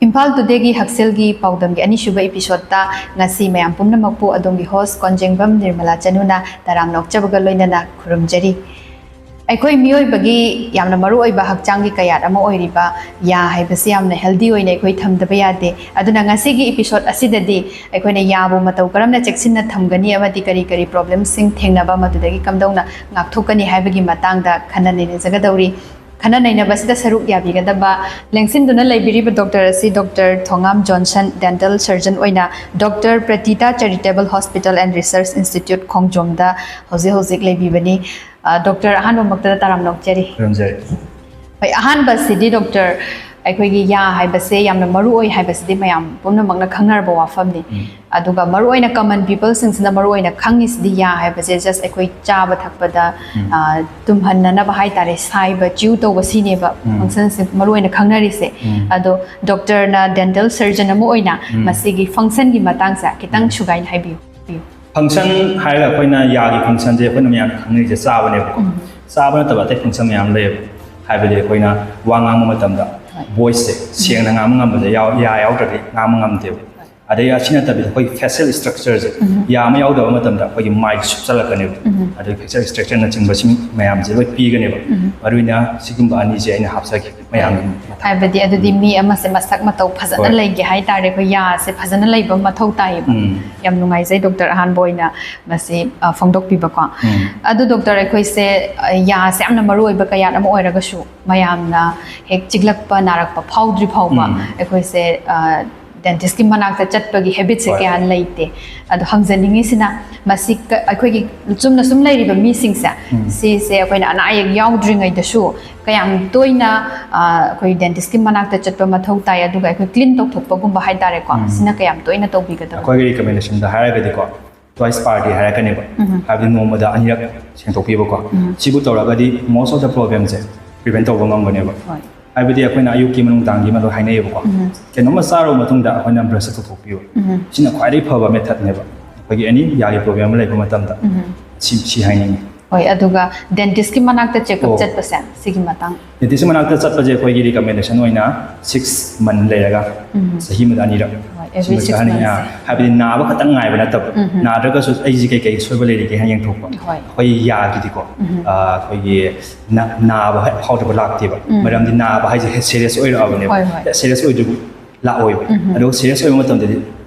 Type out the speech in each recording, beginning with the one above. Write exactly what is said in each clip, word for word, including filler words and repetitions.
ꯏꯝꯐꯥꯜ ꯇꯨꯗꯦꯒꯤ ꯍꯛꯁꯦꯜꯒꯤ ꯄꯥꯎꯗꯝꯒꯤ ꯑꯅꯤꯁꯨꯕ ꯏꯄꯤꯁꯣꯗꯇ ꯉꯁꯤ ꯃꯌꯥꯝ ꯄꯨꯝꯅꯃꯛꯄꯨ ꯑꯗꯣꯝꯒꯤ ꯍꯣꯁ ꯀꯣꯟꯖꯦꯡꯕꯝ ꯅꯤꯔꯃꯂꯥ ꯆꯅꯨꯅ ꯇꯔꯥꯝꯅ ꯑꯣꯛꯆꯕꯒ ꯂꯣꯏꯅꯅ ꯈꯨꯔꯨꯝꯖꯔꯤ꯫ ꯑꯩꯈꯣꯏ ꯃꯤꯑꯣꯏꯕꯒꯤ ꯌꯥꯝꯅ ꯃꯔꯨꯑꯣꯏꯕ ꯍꯛꯆꯥꯡꯒꯤ ꯀꯌꯥꯠ ꯑꯃ ꯑꯣꯏꯔꯤꯕ ꯌꯥ ꯍꯥꯏꯕꯁꯤ ꯌꯥꯝꯅ ꯍꯦꯜꯗꯤ ꯑꯣꯏꯅ ꯑꯩꯈꯣꯏ ꯊꯝꯗꯕ ꯌꯥꯗꯦ꯫ ꯑꯗꯨꯅ ꯉꯁꯤꯒꯤ ꯏꯄꯤꯁꯣꯗ ꯑꯁꯤꯗꯗꯤ ꯑꯩꯈꯣꯏꯅ ꯌꯥꯕꯨ ꯃꯇꯧ ꯀꯔꯝꯅ ꯆꯦꯛꯁꯤꯟꯅ ꯊꯝꯒꯅꯤ ꯑꯃꯗꯤ ꯀꯔꯤ ꯀꯔꯤ ꯄ꯭ꯔꯣꯕ꯭ꯂꯦꯝꯁꯤꯡ ꯊꯦꯡꯅꯕ ꯃꯗꯨꯗꯒꯤ ꯀꯝꯗꯧꯅ ꯉꯥꯛꯊꯣꯛꯀꯅꯤ ꯍꯥꯏꯕꯒꯤ ꯃꯇꯥꯡꯗ ꯈꯟꯅ ꯅꯩꯅꯖꯒꯗꯧꯔꯤ꯫ ꯈꯟꯅ ꯅꯩꯅꯕꯁꯤꯗ ꯁꯔꯨꯛ ꯌꯥꯕꯤꯒꯗꯕ ꯂꯦꯡꯁꯤꯟꯗꯨꯅ ꯂꯩꯕꯤꯔꯤꯕ ꯗꯣꯛꯇꯔ ꯑꯁꯤ doctor Thongam Johnson, dental surgeon ꯑꯣꯏꯅ doctor Pratita charitable hospital and research institute ꯈꯣꯡꯖꯣꯝꯗ ꯍꯧꯖꯤꯛ ꯍꯧꯖꯤꯛ ꯂꯩꯕꯤꯕꯅꯤ꯫ ꯑ, ꯗꯣꯛꯇꯔ, ꯑꯍꯥꯟꯕꯃꯛꯇꯗ ꯇꯔꯥꯝꯅ ꯑꯣꯛꯆꯔꯤ꯫ ꯈꯨꯔꯨꯝꯖꯔꯤ꯫ ꯍꯣꯏ, ꯑꯍꯥꯟꯕꯁꯤꯗꯤ ꯗꯣꯛꯇꯔ, ꯑꯩꯈꯣꯏꯒꯤ ꯌꯥ ꯍꯥꯏꯕꯁꯦ ꯌꯥꯝꯅ ꯃꯔꯨ ꯑꯣꯏ ꯍꯥꯏꯕꯁꯤꯗꯤ ꯃꯌꯥꯝ ꯄꯨꯝꯅꯃꯛꯅ ꯈꯪꯅꯔꯕ ꯋꯥꯐꯝꯅꯤ꯫ ꯎꯝ꯫ ꯑꯗꯨꯒ ꯃꯔꯨꯑꯣꯏꯅ ꯀꯃꯟ ꯄꯤꯄꯜꯁꯤꯡꯁꯤꯅ ꯃꯔꯨꯑꯣꯏꯅ ꯈꯪꯉꯤꯁꯤꯗꯤ ꯌꯥ ꯍꯥꯏꯕꯁꯦ just ꯑꯩꯈꯣꯏ ꯆꯥꯕ ꯊꯛꯄꯗ, ꯎꯝ꯫ ꯑ, ꯇꯨꯝꯍꯟꯅꯅꯕ ꯍꯥꯏꯇꯥꯔꯦ, ꯁꯥꯏꯕ, ꯆ꯭ꯌꯨ ꯇꯧꯕ, ꯁꯤꯅꯦꯕ ꯎꯝ꯫ ꯐꯪꯁꯟꯁꯦ ꯃꯔꯨꯑꯣꯏꯅ ꯈꯪꯅꯔꯤꯁꯦ꯫ ꯎꯝ꯫ ꯑꯗꯣ ꯗꯣꯛꯇꯔꯅ ꯗꯦꯟꯇꯦꯜ ꯁꯔꯖꯟ ꯑꯃ ꯑꯣꯏꯅ ꯎꯝ꯫ ꯃꯁꯤꯒꯤ ꯐꯪꯁꯟꯒꯤ ꯃꯇꯥꯡꯁꯦ ꯈꯤꯇꯪ ꯎꯝ꯫ ꯁꯨꯒꯥꯏꯅ ꯍꯥꯏꯕꯤꯌꯨ꯫ ꯐꯪꯁꯟ ꯍꯥꯏꯔꯒ ꯑꯩꯈꯣꯏꯅ ꯌꯥꯒꯤ ꯐꯪꯁꯟꯁꯦ ꯑꯩꯈꯣꯏꯅ ꯃꯌꯥꯝꯅ ꯈꯪꯅꯔꯤꯁꯦ ꯆꯥꯕꯅꯦꯕꯀꯣ꯫ ꯎꯝ꯫ ꯆꯥꯕ ꯅꯠꯇꯕ ꯑꯇꯩ ꯐꯪꯁꯟ ꯃꯌꯥꯝ ꯂꯩꯌꯦꯕ꯫ ꯍꯥꯏꯕꯗꯤ ꯑꯩꯈꯣꯏꯅ ꯋꯥ ꯉꯥꯡꯕ ꯃꯇꯝꯗ ꯍꯣꯏ꯫ ꯚꯣꯏꯁꯁꯦ ꯁꯦꯡꯅ ꯉꯥꯡꯕ ꯉꯝꯕꯁꯦ ꯌꯥꯎ-, ꯌꯥ ꯌꯥꯎꯗ꯭ꯔꯗꯤ ꯉꯥꯡꯕ ꯉꯝꯗꯦꯕ꯫ ꯍꯣꯏ꯫ ꯑꯗꯩ ꯑꯁꯤ ꯅꯠꯇꯕꯤꯗ ꯑꯩꯈꯣꯏ ꯐꯦꯁꯤꯌꯦꯜ ꯏꯁꯇ꯭ꯔꯛꯆꯔꯁꯦ, ꯎꯝ꯫ ꯌꯥ ꯑꯃ ꯌꯥꯎꯗꯕ ꯃꯇꯝꯗ ꯑꯩꯈꯣꯏꯒꯤ ꯃꯥꯏꯗ ꯁꯨꯞꯆꯜꯂꯛꯀꯅꯦꯕ꯫ ꯎꯝ꯫ ꯑꯗꯩ ꯐꯦꯁꯤꯌꯦꯜ ꯏꯁꯇ꯭ꯔꯛꯆꯔꯅꯆꯤꯡꯕꯁꯤ ꯃꯌꯥꯝꯁꯦ ꯂꯣꯏ ꯄꯤꯒꯅꯦꯕ꯫ ꯎꯝ꯫ ꯃꯔꯨ ꯑꯣꯏꯅ ꯁꯤꯒꯨꯝꯕ ꯑꯅꯤꯁꯦ ꯑꯩꯅ ꯍꯥꯞꯆꯒꯦ ꯃꯌꯥꯝꯒꯤ ꯃꯊꯛꯇ꯫ ꯍꯥꯏꯕꯗꯤ ꯑꯗꯨꯗꯤ ꯃꯤ ꯑꯃꯁꯦ ꯃꯁꯛ ꯃꯇꯧ ꯐꯖꯅ ꯍꯣꯏ꯫ ꯂꯩꯒꯦ ꯍꯥꯏꯇꯥꯔꯦ, ꯑꯩꯈꯣꯏ ꯌꯥꯁꯦ ꯐꯖꯅ ꯂꯩꯕ ꯃꯊꯧ ꯇꯥꯏꯌꯦꯕ꯫ ꯎꯝ꯫ ꯌꯥꯝ ꯅꯨꯡꯉꯥꯏꯖꯩ ꯗꯣꯛꯇꯔ, ꯑꯍꯥꯟꯕ ꯑꯣꯏꯅ ꯃꯁꯤ, ꯑ, ꯐꯣꯡꯗꯣꯛꯄꯤꯕꯀꯣ꯫ ꯎꯝ꯫ ꯑꯗꯨ ꯗꯣꯛꯇꯔ, ꯑꯩꯈꯣꯏꯁꯦ, ꯑ, ꯌꯥꯁꯦ ꯌꯥꯝꯅ ꯃꯔꯨ ꯑꯣꯏꯕ ꯀꯌꯥꯠ ꯑꯃ ꯑꯣꯏꯔꯒꯁꯨ ꯃꯌꯥꯝꯅ ꯍꯦꯛ ꯆꯤꯛꯂꯛꯄ, ꯅꯥꯔꯛꯄ ꯐꯥꯎꯗ꯭ꯔꯤ ꯐꯥꯎꯕ ꯎꯝ꯫ ꯑꯩꯈꯣꯏꯁꯦ, ꯑ, ꯗꯦꯟꯇꯤꯁꯀꯤ ꯃꯅꯥꯛꯇ ꯆꯠꯄꯒꯤ ꯍꯦꯕꯤꯠꯁꯦ ꯍꯣꯏ꯫ ꯀꯌꯥ ꯂꯩꯇꯦ꯫ ꯑꯗꯣ ꯍꯪꯖꯅꯤꯡꯉꯤꯁꯤꯅ ꯃꯁꯤ ꯀ-, ꯑꯩꯈꯣꯏꯒꯤ ꯆꯨꯝꯅ ꯁꯨꯝ ꯂꯩꯔꯤꯕ ꯃꯤꯁꯤꯡꯁꯦ ꯎꯝ꯫ ꯁꯤꯁꯦ ꯑꯩꯈꯣꯏꯅ ꯑꯅꯥ ꯑꯌꯦꯛ ꯌꯥꯎꯗ꯭ꯔꯤꯉꯩꯗꯁꯨ ꯀꯌꯥꯝ ꯇꯣꯏꯅ, ꯑ, ꯑꯩꯈꯣꯏ ꯗꯦꯟꯇꯤꯁꯀꯤ ꯃꯅꯥꯛꯇ ꯆꯠꯄ ꯃꯊꯧ ꯇꯥꯏ, ꯑꯗꯨꯒ ꯑꯩꯈꯣꯏ ꯀ꯭ꯂꯤꯟ ꯇꯧꯊꯣꯛꯄꯒꯨꯝꯕ ꯍꯥꯏꯇꯥꯔꯦꯀꯣ, ꯎꯝ꯫ ꯁꯤꯅ ꯀꯌꯥꯝ ꯇꯣꯏꯅ ꯇꯧꯕꯤꯒꯗꯕ? ꯑꯩꯈꯣꯏꯒꯤ ꯔꯤꯀꯃꯦꯟꯗꯦꯁꯟꯗ ꯍꯥꯏꯔꯒꯗꯤꯀꯣ, twice per day ꯍꯥꯏꯔꯛꯀꯅꯦꯕ꯫ ꯎꯝ꯫ ꯍꯥꯏꯕꯗꯤ ꯅꯣꯡꯃꯗ ꯑꯅꯤꯔꯛ ꯁꯦꯡꯗꯣꯛꯄꯤꯕꯀꯣ꯫ ꯎꯝ꯫ ꯁꯤꯕꯨ ꯇꯧꯔꯒꯗꯤ most of the problemꯁꯦ prevent ꯇꯧꯕ ꯉꯝꯒꯅꯦꯕ꯫ ꯍꯣꯏ꯫ ꯍꯥꯏꯕꯗꯤ ꯑꯩꯈꯣꯏꯅ ꯑꯌꯨꯛꯀꯤ ꯑꯃ ꯅꯨꯡꯗꯥꯡꯒꯤ ꯑꯃ ꯂꯣꯏ ꯍꯥꯏꯅꯩꯌꯦꯕꯀꯣ꯫ ꯎꯝ꯫ ꯀꯩꯅꯣꯝꯃ ꯆꯥꯔꯨꯕ ꯃꯇꯨꯡꯗ ꯑꯩꯈꯣꯏꯅ ꯕ꯭ꯔꯁꯁꯦ ꯇꯧꯊꯣꯛꯄꯤꯕ꯫ ꯎꯝ꯫ ꯁꯤꯅ ꯈ꯭ꯋꯥꯏꯗꯒꯤ ꯐꯕ ꯃꯦꯊꯠꯅꯦꯕ꯫ ꯑꯩꯈꯣꯏꯒꯤ ꯑꯦꯅꯤ ꯌꯥꯒꯤ ꯄ꯭ꯔꯣꯕ꯭ꯂꯦꯝ ꯑꯃ ꯂꯩꯕ ꯃꯇꯝꯗ ꯎꯝ꯫ ꯁꯤ, ꯁꯤ ꯍꯥꯏꯅꯤꯡꯉꯤ꯫ ꯍꯣꯏ, ꯑꯗꯨꯒ ꯗꯦꯟꯇꯤꯁꯀꯤ ꯃꯅꯥꯛꯇ ꯆꯦꯛꯑꯞ ꯑꯣ꯫ ꯆꯠꯄꯁꯦ ꯁꯤꯒꯤ ꯃꯇꯥꯡ ꯗꯦꯟꯇꯤꯁ ꯃꯅꯥꯛꯇ ꯆꯠꯄꯁꯦ ꯑꯩꯈꯣꯏꯒꯤ ꯔꯤꯀꯃꯦꯟꯗꯦꯁꯟ ꯑꯣꯏꯅ ꯁꯤꯛꯁ ꯃꯟ ꯂꯩꯔꯒ ꯎꯝ꯫ ꯆꯍꯤ ꯑꯃꯗ ꯑꯅꯤꯔꯛ ꯍꯣꯏ, every ꯁꯤꯃꯁꯨ six ꯍꯥꯏꯅꯤꯡꯉꯤ꯫ months꯫ ꯍꯥꯏꯕꯗꯤ ꯅꯥꯕ ꯈꯛꯇꯪ ꯉꯥꯏꯕ ꯅꯠꯇꯕ, ꯎꯝ꯫ ꯅꯥꯗ꯭ꯔꯒꯁꯨ ꯑꯩꯁꯦ ꯀꯩꯀꯩ ꯁꯣꯏꯕ ꯂꯩꯔꯤꯒꯦ ꯍꯥꯏꯅ ꯌꯦꯡꯊꯣꯛꯄ꯫ ꯍꯣꯏ꯫ ꯑꯩꯈꯣꯏ ꯌꯥꯒꯤꯗꯤꯀꯣ, ꯎꯝ꯫ ꯑ, ꯑꯩꯈꯣꯏꯒꯤ ꯅ- ꯅꯥꯕ ꯍꯦꯛ ꯐꯥꯎꯗꯕ ꯂꯥꯛꯇꯦꯕ꯫ ꯎꯝ꯫ ꯃꯔꯝꯗꯤ ꯅꯥꯕ ꯍꯥꯏꯁꯦ ꯁꯦꯔꯤꯌꯁ ꯑꯣꯏꯔꯛꯑꯕꯅꯦꯕ꯫ ꯍꯣꯏ, ꯍꯣꯏ꯫ ꯁꯦꯔꯤꯌꯁ ꯑꯣꯏꯗ꯭ꯔꯤꯕ ꯂꯥꯛꯑꯣꯏꯕ꯫ ꯎꯝ꯫ ꯑꯗꯨꯒ ꯁꯦꯔꯤꯌꯁ ꯑꯣꯏꯕ ꯃꯇꯝꯗꯗꯤ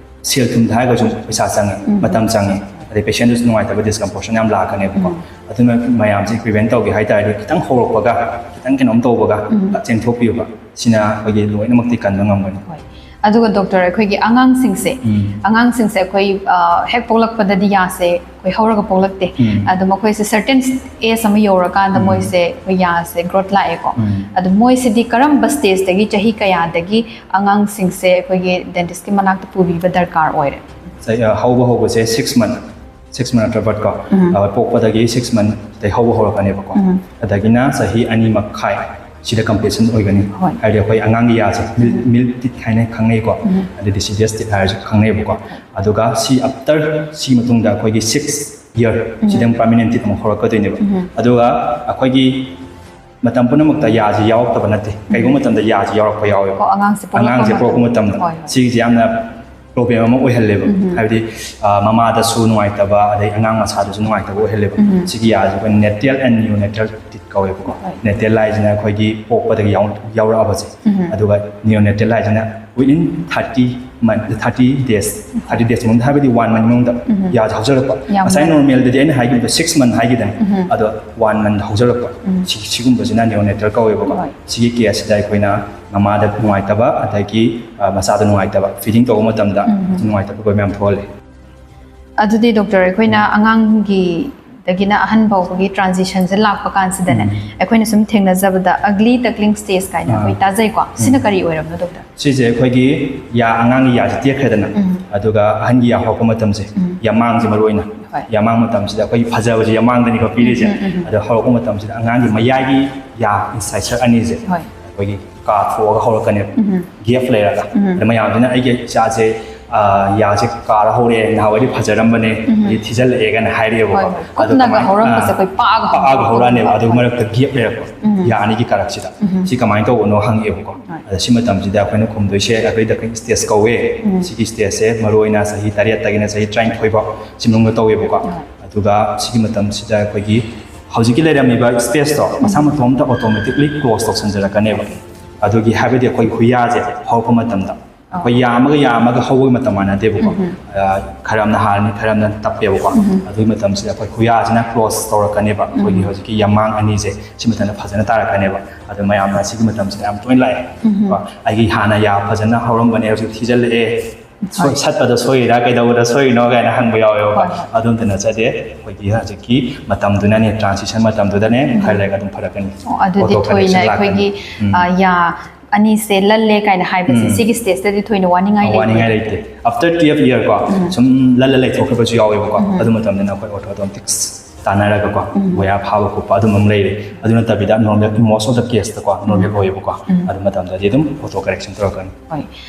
ꯁꯦꯜ ꯊꯨꯝꯗ ꯍꯥꯏꯔꯒꯁꯨ ꯄꯩꯁꯥ ꯆꯪꯉꯦ, ꯎꯝ꯫ ꯃꯇꯝ ꯆꯪꯉꯦ, ꯑꯗꯩ ꯄꯦꯁꯦꯟꯗꯨꯁꯨ ꯅꯨꯡꯉꯥꯏꯇꯕ, ꯗꯤꯁꯀꯝꯐꯣꯔꯁꯟ ꯌꯥꯝ ꯂꯥꯛꯀꯅꯦꯕꯀꯣ꯫ ꯎꯝ꯫ ꯑꯗꯨꯅ ꯃꯌꯥꯝꯁꯦ ꯄ꯭ꯔꯤꯚꯦꯟ ꯇꯧꯒꯦ ꯍꯥꯏ ꯇꯥꯔꯗꯤ ꯈꯤꯇꯪ ꯍꯧꯔꯛꯄꯒ, ꯈꯤꯇꯪ ꯀꯩꯅꯣꯝ ꯇꯧꯕꯒ ꯎꯝ꯫ ꯐꯠ ꯆꯦꯟꯊꯣꯛꯄꯤꯌꯨꯕ꯫ ꯁꯤꯅ ꯑꯩꯈꯣꯏꯒꯤ ꯂꯣꯏꯅꯃꯛꯇꯤ ꯀꯟꯕ ꯉꯝꯒꯅꯤ꯫ ꯍꯣꯏ꯫ ꯑꯗꯨꯒ ꯗꯣꯛꯇꯔ, ꯑꯩꯈꯣꯏꯒꯤ ꯑꯉꯥꯡꯁꯤꯡꯁꯦ ꯎꯝ꯫ ꯑꯉꯥꯡꯁꯤꯡꯁꯦ ꯑꯩꯈꯣꯏ ꯑ, ꯍꯦꯛ ꯄꯣꯛꯂꯛꯄꯗꯗꯤ ꯌꯥꯁꯦ ꯑꯩꯈꯣꯏ ꯍꯧꯔꯒ ꯄꯣꯛꯂꯛꯇꯦ꯫ ꯎꯝ꯫ ꯑꯗꯨꯝ ꯑꯩꯈꯣꯏꯁꯦ ꯁꯔꯇꯦꯟ ꯑꯦꯖ ꯑꯃ ꯌꯧꯔꯀꯥꯟꯗ ꯎꯝ꯫ ꯃꯣꯏꯁꯦ ꯑꯩꯈꯣꯏ ꯌꯥꯁꯦ ꯒ꯭ꯔꯣꯠ ꯂꯥꯛꯑꯦꯀꯣ꯫ ꯎꯝ꯫ ꯑꯗꯨ ꯃꯣꯏꯁꯤꯗꯤ ꯀꯔꯝꯕ ꯁ꯭ꯇꯦꯖꯇꯒꯤ, ꯆꯍꯤ ꯀꯌꯥꯗꯒꯤ ꯑꯉꯥꯡꯁꯤꯡꯁꯦ ꯑꯩꯈꯣꯏꯒꯤ ꯗꯦꯟꯇꯤꯁꯀꯤ ꯃꯅꯥꯛꯇ ꯄꯨꯕꯤꯕ ꯗꯔꯀꯥꯔ ꯑꯣꯏꯔꯦ? ꯆꯍꯤ, ꯑ, ꯍꯧꯕ ꯍꯧꯕꯁꯦ ꯁꯤꯛꯁ ꯃꯟ, ꯁꯤꯛꯁ ꯃꯟ ꯅꯠꯇ꯭ꯔ ꯕꯔꯠꯀꯣ, ꯎꯝ꯫ ꯑ, ꯄꯣꯛꯄꯗꯒꯤ ꯁꯤꯛꯁ ꯃꯟ ꯗꯩ ꯍꯧꯕ ꯍꯧꯔꯛꯀꯅꯦꯕꯀꯣ꯫ ꯎꯝ꯫ ꯑꯗꯒꯤꯅ ꯆꯍꯤ ꯑꯅꯤ ꯃꯈꯥꯏ ꯁꯤꯗ ꯀꯝꯄ꯭ꯂꯤꯁꯟ ꯑꯣꯏꯒꯅꯤ꯫ ꯍꯣꯏ꯫ ꯍꯥꯏꯗꯤ ꯑꯩꯈꯣꯏ ꯑꯉꯥꯡꯒꯤ ꯌꯥꯁꯦ ꯃꯤꯜ ꯃꯤꯜ ꯇꯤꯠ ꯍꯥꯏꯅ ꯈꯪꯅꯩꯀꯣ꯫ ꯎꯝ꯫ ꯑꯗꯩ ꯗꯤꯁꯤꯗꯤꯌꯁ ꯇꯤꯠ ꯍꯥꯏꯔꯁꯨ ꯈꯪꯅꯩꯕꯀꯣ꯫ ꯑꯗꯨꯒ ꯁꯤ ꯑꯞꯇꯔ ꯁꯤ ꯃꯇꯨꯡꯗ ꯑꯩꯈꯣꯏꯒꯤ ꯁꯤꯛꯁ ꯌꯔ ꯎꯝ꯫ ꯁꯤꯗ ꯄꯔꯃꯤꯅꯦꯟ ꯇꯤꯠ ꯑꯃ ꯍꯧꯔꯛꯀꯗꯣꯏꯅꯦꯕ꯫ ꯎꯝ꯫ ꯑꯗꯨꯒ ꯑꯩꯈꯣꯏꯒꯤ ꯃꯇꯝ ꯄꯨꯝꯅꯃꯛꯇ ꯌꯥꯁꯤ ꯌꯥꯎꯔꯛꯇꯕ ꯅꯠꯇꯦ꯫ ꯀꯩꯒꯨꯝꯕ ꯃꯇꯝꯗ ꯌꯥꯁꯤ ꯌꯥꯎꯔꯛꯄ ꯌꯥꯎꯋꯦꯕ꯫ ꯀꯣ, ꯑꯉꯥꯡꯁꯦ ꯄꯣꯛꯂꯛꯄ ꯑꯉꯥꯡꯁꯦ ꯄꯣꯛꯂꯛꯄ ꯃꯇꯝꯗ꯫ ꯃꯇꯝꯗ꯫ ꯍꯣꯏ, ꯍꯣꯏ꯫ ꯁꯤꯒꯤꯁꯦ ꯌꯥꯝꯅ ꯄ꯭ꯔꯣꯕ꯭ꯂꯦꯝ ꯑꯃ ꯑꯣꯏꯍꯜꯂꯦꯕ꯫ ꯎꯝ꯫ ꯍꯥꯏꯕꯗꯤ, ꯑ, ꯃꯃꯥꯗꯁꯨ ꯅꯨꯡꯉꯥꯏꯇꯕ, ꯑꯗꯩ ꯑꯉꯥꯡ ꯃꯁꯥꯗꯁꯨ ꯅꯨꯡꯉꯥꯏꯇꯕ ꯑꯣꯏꯍꯜꯂꯦꯕ꯫ ꯎꯝ꯫ ꯁꯤꯒꯤ ꯌꯥꯁꯦ ꯑꯩꯈꯣꯏ ꯅꯦꯇꯦꯜ ꯑꯦꯟ ꯅꯤꯌꯣꯅꯦꯇꯦꯜ ꯇꯤꯠ ꯀꯧꯋꯦꯕꯀꯣ꯫ ꯍꯣꯏ꯫ ꯅꯦꯇꯦꯜ ꯍꯥꯏꯁꯤꯅ ꯑꯩꯈꯣꯏꯒꯤ ꯄꯣꯛꯄꯗꯒꯤ ꯌꯥꯎ-, ꯌꯥꯎꯔꯛꯑꯕꯁꯦ꯫ ꯎꯝ꯫ ꯑꯗꯨꯒ ꯅꯤꯌꯣꯅꯦꯇꯦꯜ ꯍꯥꯏꯁꯤꯅ within thirty month, thirty days, thirty days ꯃꯅꯨꯡꯗ, ꯍꯥꯏꯕꯗꯤ ꯋꯥꯟ ꯃꯟ ꯃꯅꯨꯡꯗ ꯎꯝ꯫ ꯌꯥꯁꯦ ꯍꯧꯖꯔꯛꯄ꯫ ꯌꯥꯝ ꯉꯁꯥꯏ ꯉꯜꯂꯦ꯫ ꯅꯣꯔꯃꯦꯜꯗꯗꯤ ꯑꯩꯅ ꯍꯥꯏꯈꯤꯕꯗꯣ ꯁꯤꯛꯁ ꯃꯟ ꯍꯥꯏꯈꯤꯗꯅ, ꯎꯝ꯫ ꯑꯗꯣ ꯋꯥꯟ ꯃꯟꯗ ꯍꯧꯖꯔꯛꯄ꯫ ꯎꯝ꯫ ꯁꯤ-, ꯁꯤꯒꯨꯝꯕꯁꯤꯅ ꯅꯤꯌꯣꯅꯦꯇꯦꯜ ꯀꯧꯋꯦꯕꯀꯣ꯫ ꯍꯣꯏ꯫ ꯁꯤꯒꯤ ꯀꯦꯁꯁꯤꯗ ꯑꯩꯈꯣꯏꯅ ꯃꯃꯥꯗ ꯅꯨꯡꯉꯥꯏꯇꯕ, ꯑꯗꯒꯤ, ꯑ, ꯃꯆꯥꯗ ꯅꯨꯡꯉꯥꯏꯇꯕ, ꯐꯤꯗꯤꯡ ꯇꯧꯕ ꯃꯇꯝꯗ ꯎꯝ꯫ ꯅꯨꯡꯉꯥꯏꯇꯕ ꯑꯩꯈꯣꯏ ꯃꯌꯥꯝ ꯊꯣꯛꯍꯜꯂꯦ꯫ ꯑꯗꯨꯗꯤ ꯗꯣꯛꯇꯔ, ꯑꯩꯈꯣꯏꯅ ꯑꯉꯥꯡꯒꯤꯗꯒꯤꯅ ꯑꯍꯟ ꯐꯥꯎꯕꯒꯤ ꯇ꯭ꯔꯥꯟꯖꯤꯁꯟꯁꯦ ꯂꯥꯛꯄ ꯀꯥꯟꯁꯤꯗꯅꯦ, ꯎꯝ꯫ ꯑꯩꯈꯣꯏꯅ ꯁꯨꯝ ꯊꯦꯡꯅꯖꯕꯗ ugly duckling stage ꯀꯥꯏꯅ ꯑꯩꯈꯣꯏ ꯑꯥ꯫ ꯇꯥꯖꯩꯀꯣ꯫ ꯁꯤꯅ ꯎꯝ꯫ ꯀꯔꯤ ꯑꯣꯏꯔꯝꯅꯣ, ꯗꯣꯛꯇꯔ? ꯁꯤꯁꯦ ꯑꯩꯈꯣꯏꯒꯤ ꯌꯥ ꯑꯉꯥꯡꯒꯤ ꯌꯥꯁꯦ ꯇꯦꯛꯈ꯭ꯔꯦꯗꯅ, ꯎꯝ꯫ ꯑꯗꯨꯒ ꯑꯍꯟꯒꯤ ꯌꯥ ꯍꯧꯔꯛꯄ ꯃꯇꯝꯁꯦ, ꯎꯝ꯫ ꯌꯥꯃꯥꯡꯁꯦ ꯃꯔꯨ ꯑꯣꯏꯅ, ꯍꯣꯏ꯫ ꯌꯥꯃꯥꯡ ꯃꯇꯝꯁꯤꯗ ꯑꯩꯈꯣꯏꯒꯤ ꯐꯖꯕꯁꯦ ꯌꯥꯃꯥꯡꯗꯅꯤꯀꯣ ꯄꯤꯔꯤꯁꯦ꯫ ꯎꯝ, ꯎꯝ, ꯎꯝ꯫ ꯑꯗꯣ ꯍꯧꯔꯛꯄ ꯃꯇꯝꯁꯤꯗ ꯑꯉꯥꯡꯒꯤ ꯃꯌꯥꯏꯒꯤ ꯌꯥ ꯏꯟꯁꯥꯏꯁꯔ ꯑꯅꯤꯁꯦ ꯍꯣꯏ꯫ ꯑꯩꯈꯣꯏꯒꯤ ꯀꯥꯊꯣꯛꯑꯒ ꯍꯧꯔꯛꯀꯅꯦꯕ, ꯎꯝ꯫ ꯒꯦꯞ ꯂꯩꯔꯒ꯫ ꯎꯝ꯫ ꯑꯗ ꯃꯌꯥꯝꯁꯤꯅ ꯑꯩꯒꯤ ꯏꯆꯥꯁꯦ, ꯑꯥ, ꯌꯥꯁꯦ ꯀꯥꯔ ꯍꯧꯔꯛꯑꯦ, ꯅꯍꯥꯟꯋꯥꯏꯗꯤ ꯐꯖꯔꯝꯕꯅꯦ, ꯎꯝ꯫ ꯍꯧꯖꯤꯛ ꯊꯤꯖꯤꯜꯂꯛꯑꯦ ꯀꯥꯏꯅ ꯍꯥꯏꯔꯛꯑꯦꯕꯀꯣ꯫ ꯍꯣꯏ, ꯍꯣꯏ꯫ ꯑꯗꯣ ꯀꯨꯞꯅꯒ ꯀꯃꯥꯏꯅ, ꯍꯧꯔꯝꯕꯁꯦ ꯑꯥ, ꯑꯩꯈꯣꯏ ꯄꯥꯛꯑꯒ ꯄꯥꯛꯑꯒ ꯍꯧꯔꯛꯄ꯫ ꯍꯧꯔꯛꯑꯅꯦꯕ꯫ ꯑꯗꯨ ꯃꯔꯛꯇ ꯒꯦꯞ ꯂꯩꯔꯛꯄ, ꯎꯝ꯫ ꯌꯥ ꯑꯅꯤꯒꯤ ꯀꯥꯔꯛꯁꯤꯗ꯫ ꯎꯝ꯫ ꯁꯤ ꯀꯃꯥꯏꯅ ꯇꯧꯕꯅꯣ ꯍꯪꯉꯛꯑꯦꯕꯀꯣ꯫ ꯍꯣꯏ꯫ ꯑꯗ ꯁꯤ ꯃꯇꯝꯁꯤꯗ ꯑꯩꯈꯣꯏꯅ ꯈꯨꯝꯗꯣꯏꯁꯦ ꯑꯩꯈꯣꯏꯗ ꯁ꯭ꯇꯦꯖ ꯀꯧꯋꯦ꯫ ꯎꯝ꯫ ꯁꯤꯒꯤ ꯁ꯭ꯇꯦꯖꯁꯦ ꯃꯔꯨ ꯑꯣꯏꯅ ꯆꯍꯤ ꯇꯔꯦꯠꯇꯒꯤꯅ ꯆꯍꯤ ꯇꯔꯥꯅꯤꯊꯣꯏ ꯐꯥꯎ ꯁꯤ ꯃꯅꯨꯡꯗ ꯇꯧꯋꯦꯕꯀꯣ꯫ ꯍꯣꯏ꯫ ꯑꯗꯨꯒ ꯁꯤꯒꯤ ꯃꯇꯝꯁꯤꯗ ꯑꯩꯈꯣꯏꯒꯤ ꯍꯧꯖꯤꯛꯀꯤ ꯂꯩꯔꯝꯃꯤꯕ ꯁ꯭ꯄꯦꯁꯇꯣ ꯃꯁꯥ ꯃꯇꯣꯝꯇ ꯑꯣꯇꯣꯃꯦꯇꯤꯛꯂꯤ ꯀ꯭ꯂꯣꯖ ꯇꯧꯁꯟꯖꯔꯛꯀꯅꯦꯕ꯫ ꯑꯗꯨꯒꯤ, ꯍꯥꯏꯕꯗꯤ ꯑꯩꯈꯣꯏ ꯍꯨꯏꯌꯥꯁꯦ ꯍꯧꯔꯛꯄ ꯃꯇꯝꯗ ꯑꯩꯈꯣꯏ ꯌꯥꯝꯃꯒ ꯌꯥꯝꯃꯒ ꯍꯧꯕꯒꯤ ꯃꯇꯝ ꯃꯥꯟꯅꯗꯦꯕꯀꯣ꯫ ꯎꯝ꯫ ꯑ, ꯈꯔ ꯑꯃꯅ ꯍꯥꯟꯅꯤ, ꯈꯔ ꯑꯃꯅ ꯇꯞꯄꯦꯕꯀꯣ꯫ ꯎꯝ꯫ ꯑꯗꯨꯒꯤ ꯃꯇꯝꯁꯤꯗ ꯑꯩꯈꯣꯏ ꯍꯨꯏꯌꯥꯁꯤꯅ ꯀ꯭ꯂꯣꯖ ꯇꯧꯔꯛꯀꯅꯦꯕ꯫ ꯑꯩꯈꯣꯏꯒꯤ ꯎꯝ꯫ ꯍꯧꯖꯤꯛꯀꯤ ꯌꯥꯃꯥꯡ ꯑꯅꯤꯁꯦ ꯁꯤ ꯃꯇꯝꯗ ꯐꯖꯅ ꯇꯥꯔꯛꯀꯅꯦꯕ꯫ ꯑꯗꯣ ꯃꯌꯥꯝꯅ ꯁꯤꯒꯤ ꯃꯇꯝꯁꯤꯗ ꯌꯥꯝ ꯇꯣꯏꯅ ꯂꯥꯛꯑꯦ꯫ ꯎꯝ꯫ ꯀꯣ, ꯑꯩꯒꯤ ꯍꯥꯟꯅ ꯌꯥ ꯐꯖꯅ ꯍꯧꯔꯝꯕꯅꯦ, ꯍꯧꯖꯤꯛ ꯊꯤꯖꯤꯜꯂꯛꯑꯦ꯫ ꯁꯣꯏ-, ꯍꯣꯏ꯫ ꯁꯠꯄꯗ ꯁꯣꯏꯔꯤꯔꯥ, ꯀꯩꯗꯧꯕꯗ ꯁꯣꯏꯔꯤꯅꯣ ꯀꯥꯏꯅ ꯍꯪꯕ ꯌꯥꯎꯋꯦꯕꯀꯣ꯫ ꯍꯣꯏ, ꯍꯣꯏ꯫ ꯑꯗꯨꯝꯇ ꯅꯠꯆꯗꯦ, ꯑꯩꯈꯣꯏꯒꯤ ꯍꯧꯖꯤꯛꯀꯤ ꯃꯇꯝꯗꯨꯅꯅꯦ, ꯇ꯭ꯔꯥꯟꯁꯤꯁꯟ ꯃꯇꯝꯗꯨꯗꯅꯦ, ꯎꯝ꯫ ꯈꯔ ꯂꯩꯔꯒ ꯑꯗꯨꯝ ꯐꯔꯛꯀꯅꯤ꯫ ꯑꯣ, ꯑꯗꯨꯗꯤ ꯑꯣꯇꯣ ꯊꯣꯏꯅ ꯀꯔꯦꯛꯁꯟ ꯂꯥꯛꯀꯅꯤ꯫ ꯑꯩꯈꯣꯏꯒꯤ, ꯎꯝ꯫ ꯑ, ꯌꯥ ꯑꯅꯤꯁꯦ ꯂꯜꯂꯦ ꯀꯥꯏꯅ ꯍꯥꯏꯕꯁꯦ, ꯎꯝ꯫ ꯁꯤꯒꯤ ꯁ꯭ꯇꯦꯖꯇꯗꯤ ꯊꯣꯏꯅ ꯋꯥꯅꯤꯡꯉꯥꯏ ꯑ, ꯋꯥꯅꯤꯡꯉꯥꯏ ꯂꯩꯇꯦ꯫ ꯂꯩꯇꯦ꯫ After twelve year ꯀꯣ, ꯎꯝ꯫ ꯁꯨꯝ ꯂꯜꯂ ꯂꯩꯊꯣꯛꯈꯤꯕꯁꯨ ꯌꯥꯎꯋꯦꯕꯀꯣ꯫ ꯎꯝ꯫ ꯑꯗꯨ ꯃꯇꯝꯗꯅ ꯑꯩꯈꯣꯏ ꯑꯣꯔꯊꯣꯗꯣꯟꯇꯤꯛꯁ ꯇꯥꯟꯅꯔꯒꯀꯣ, ꯎꯝ꯫ ꯋꯥꯌꯥ ꯐꯥꯕ ꯈꯣꯠꯄ ꯑꯗꯨꯝꯕ ꯑꯃ ꯂꯩꯔꯦ꯫ ꯑꯗꯨ ꯅꯠꯇꯕꯤꯗ normal, most of the case ꯇꯀꯣ, ꯅꯣꯔꯃꯦꯜ ꯎꯝ꯫ ꯑꯣꯏꯌꯦꯕꯀꯣ꯫ ꯎꯝ꯫ ꯑꯗꯨ ꯃꯇꯝꯗꯗꯤ ꯑꯗꯨꯝ ꯑꯣꯇꯣ ꯀꯔꯦꯛꯁꯟ ꯇꯧꯔꯛꯀꯅꯤ꯫ ꯍꯣꯏ꯫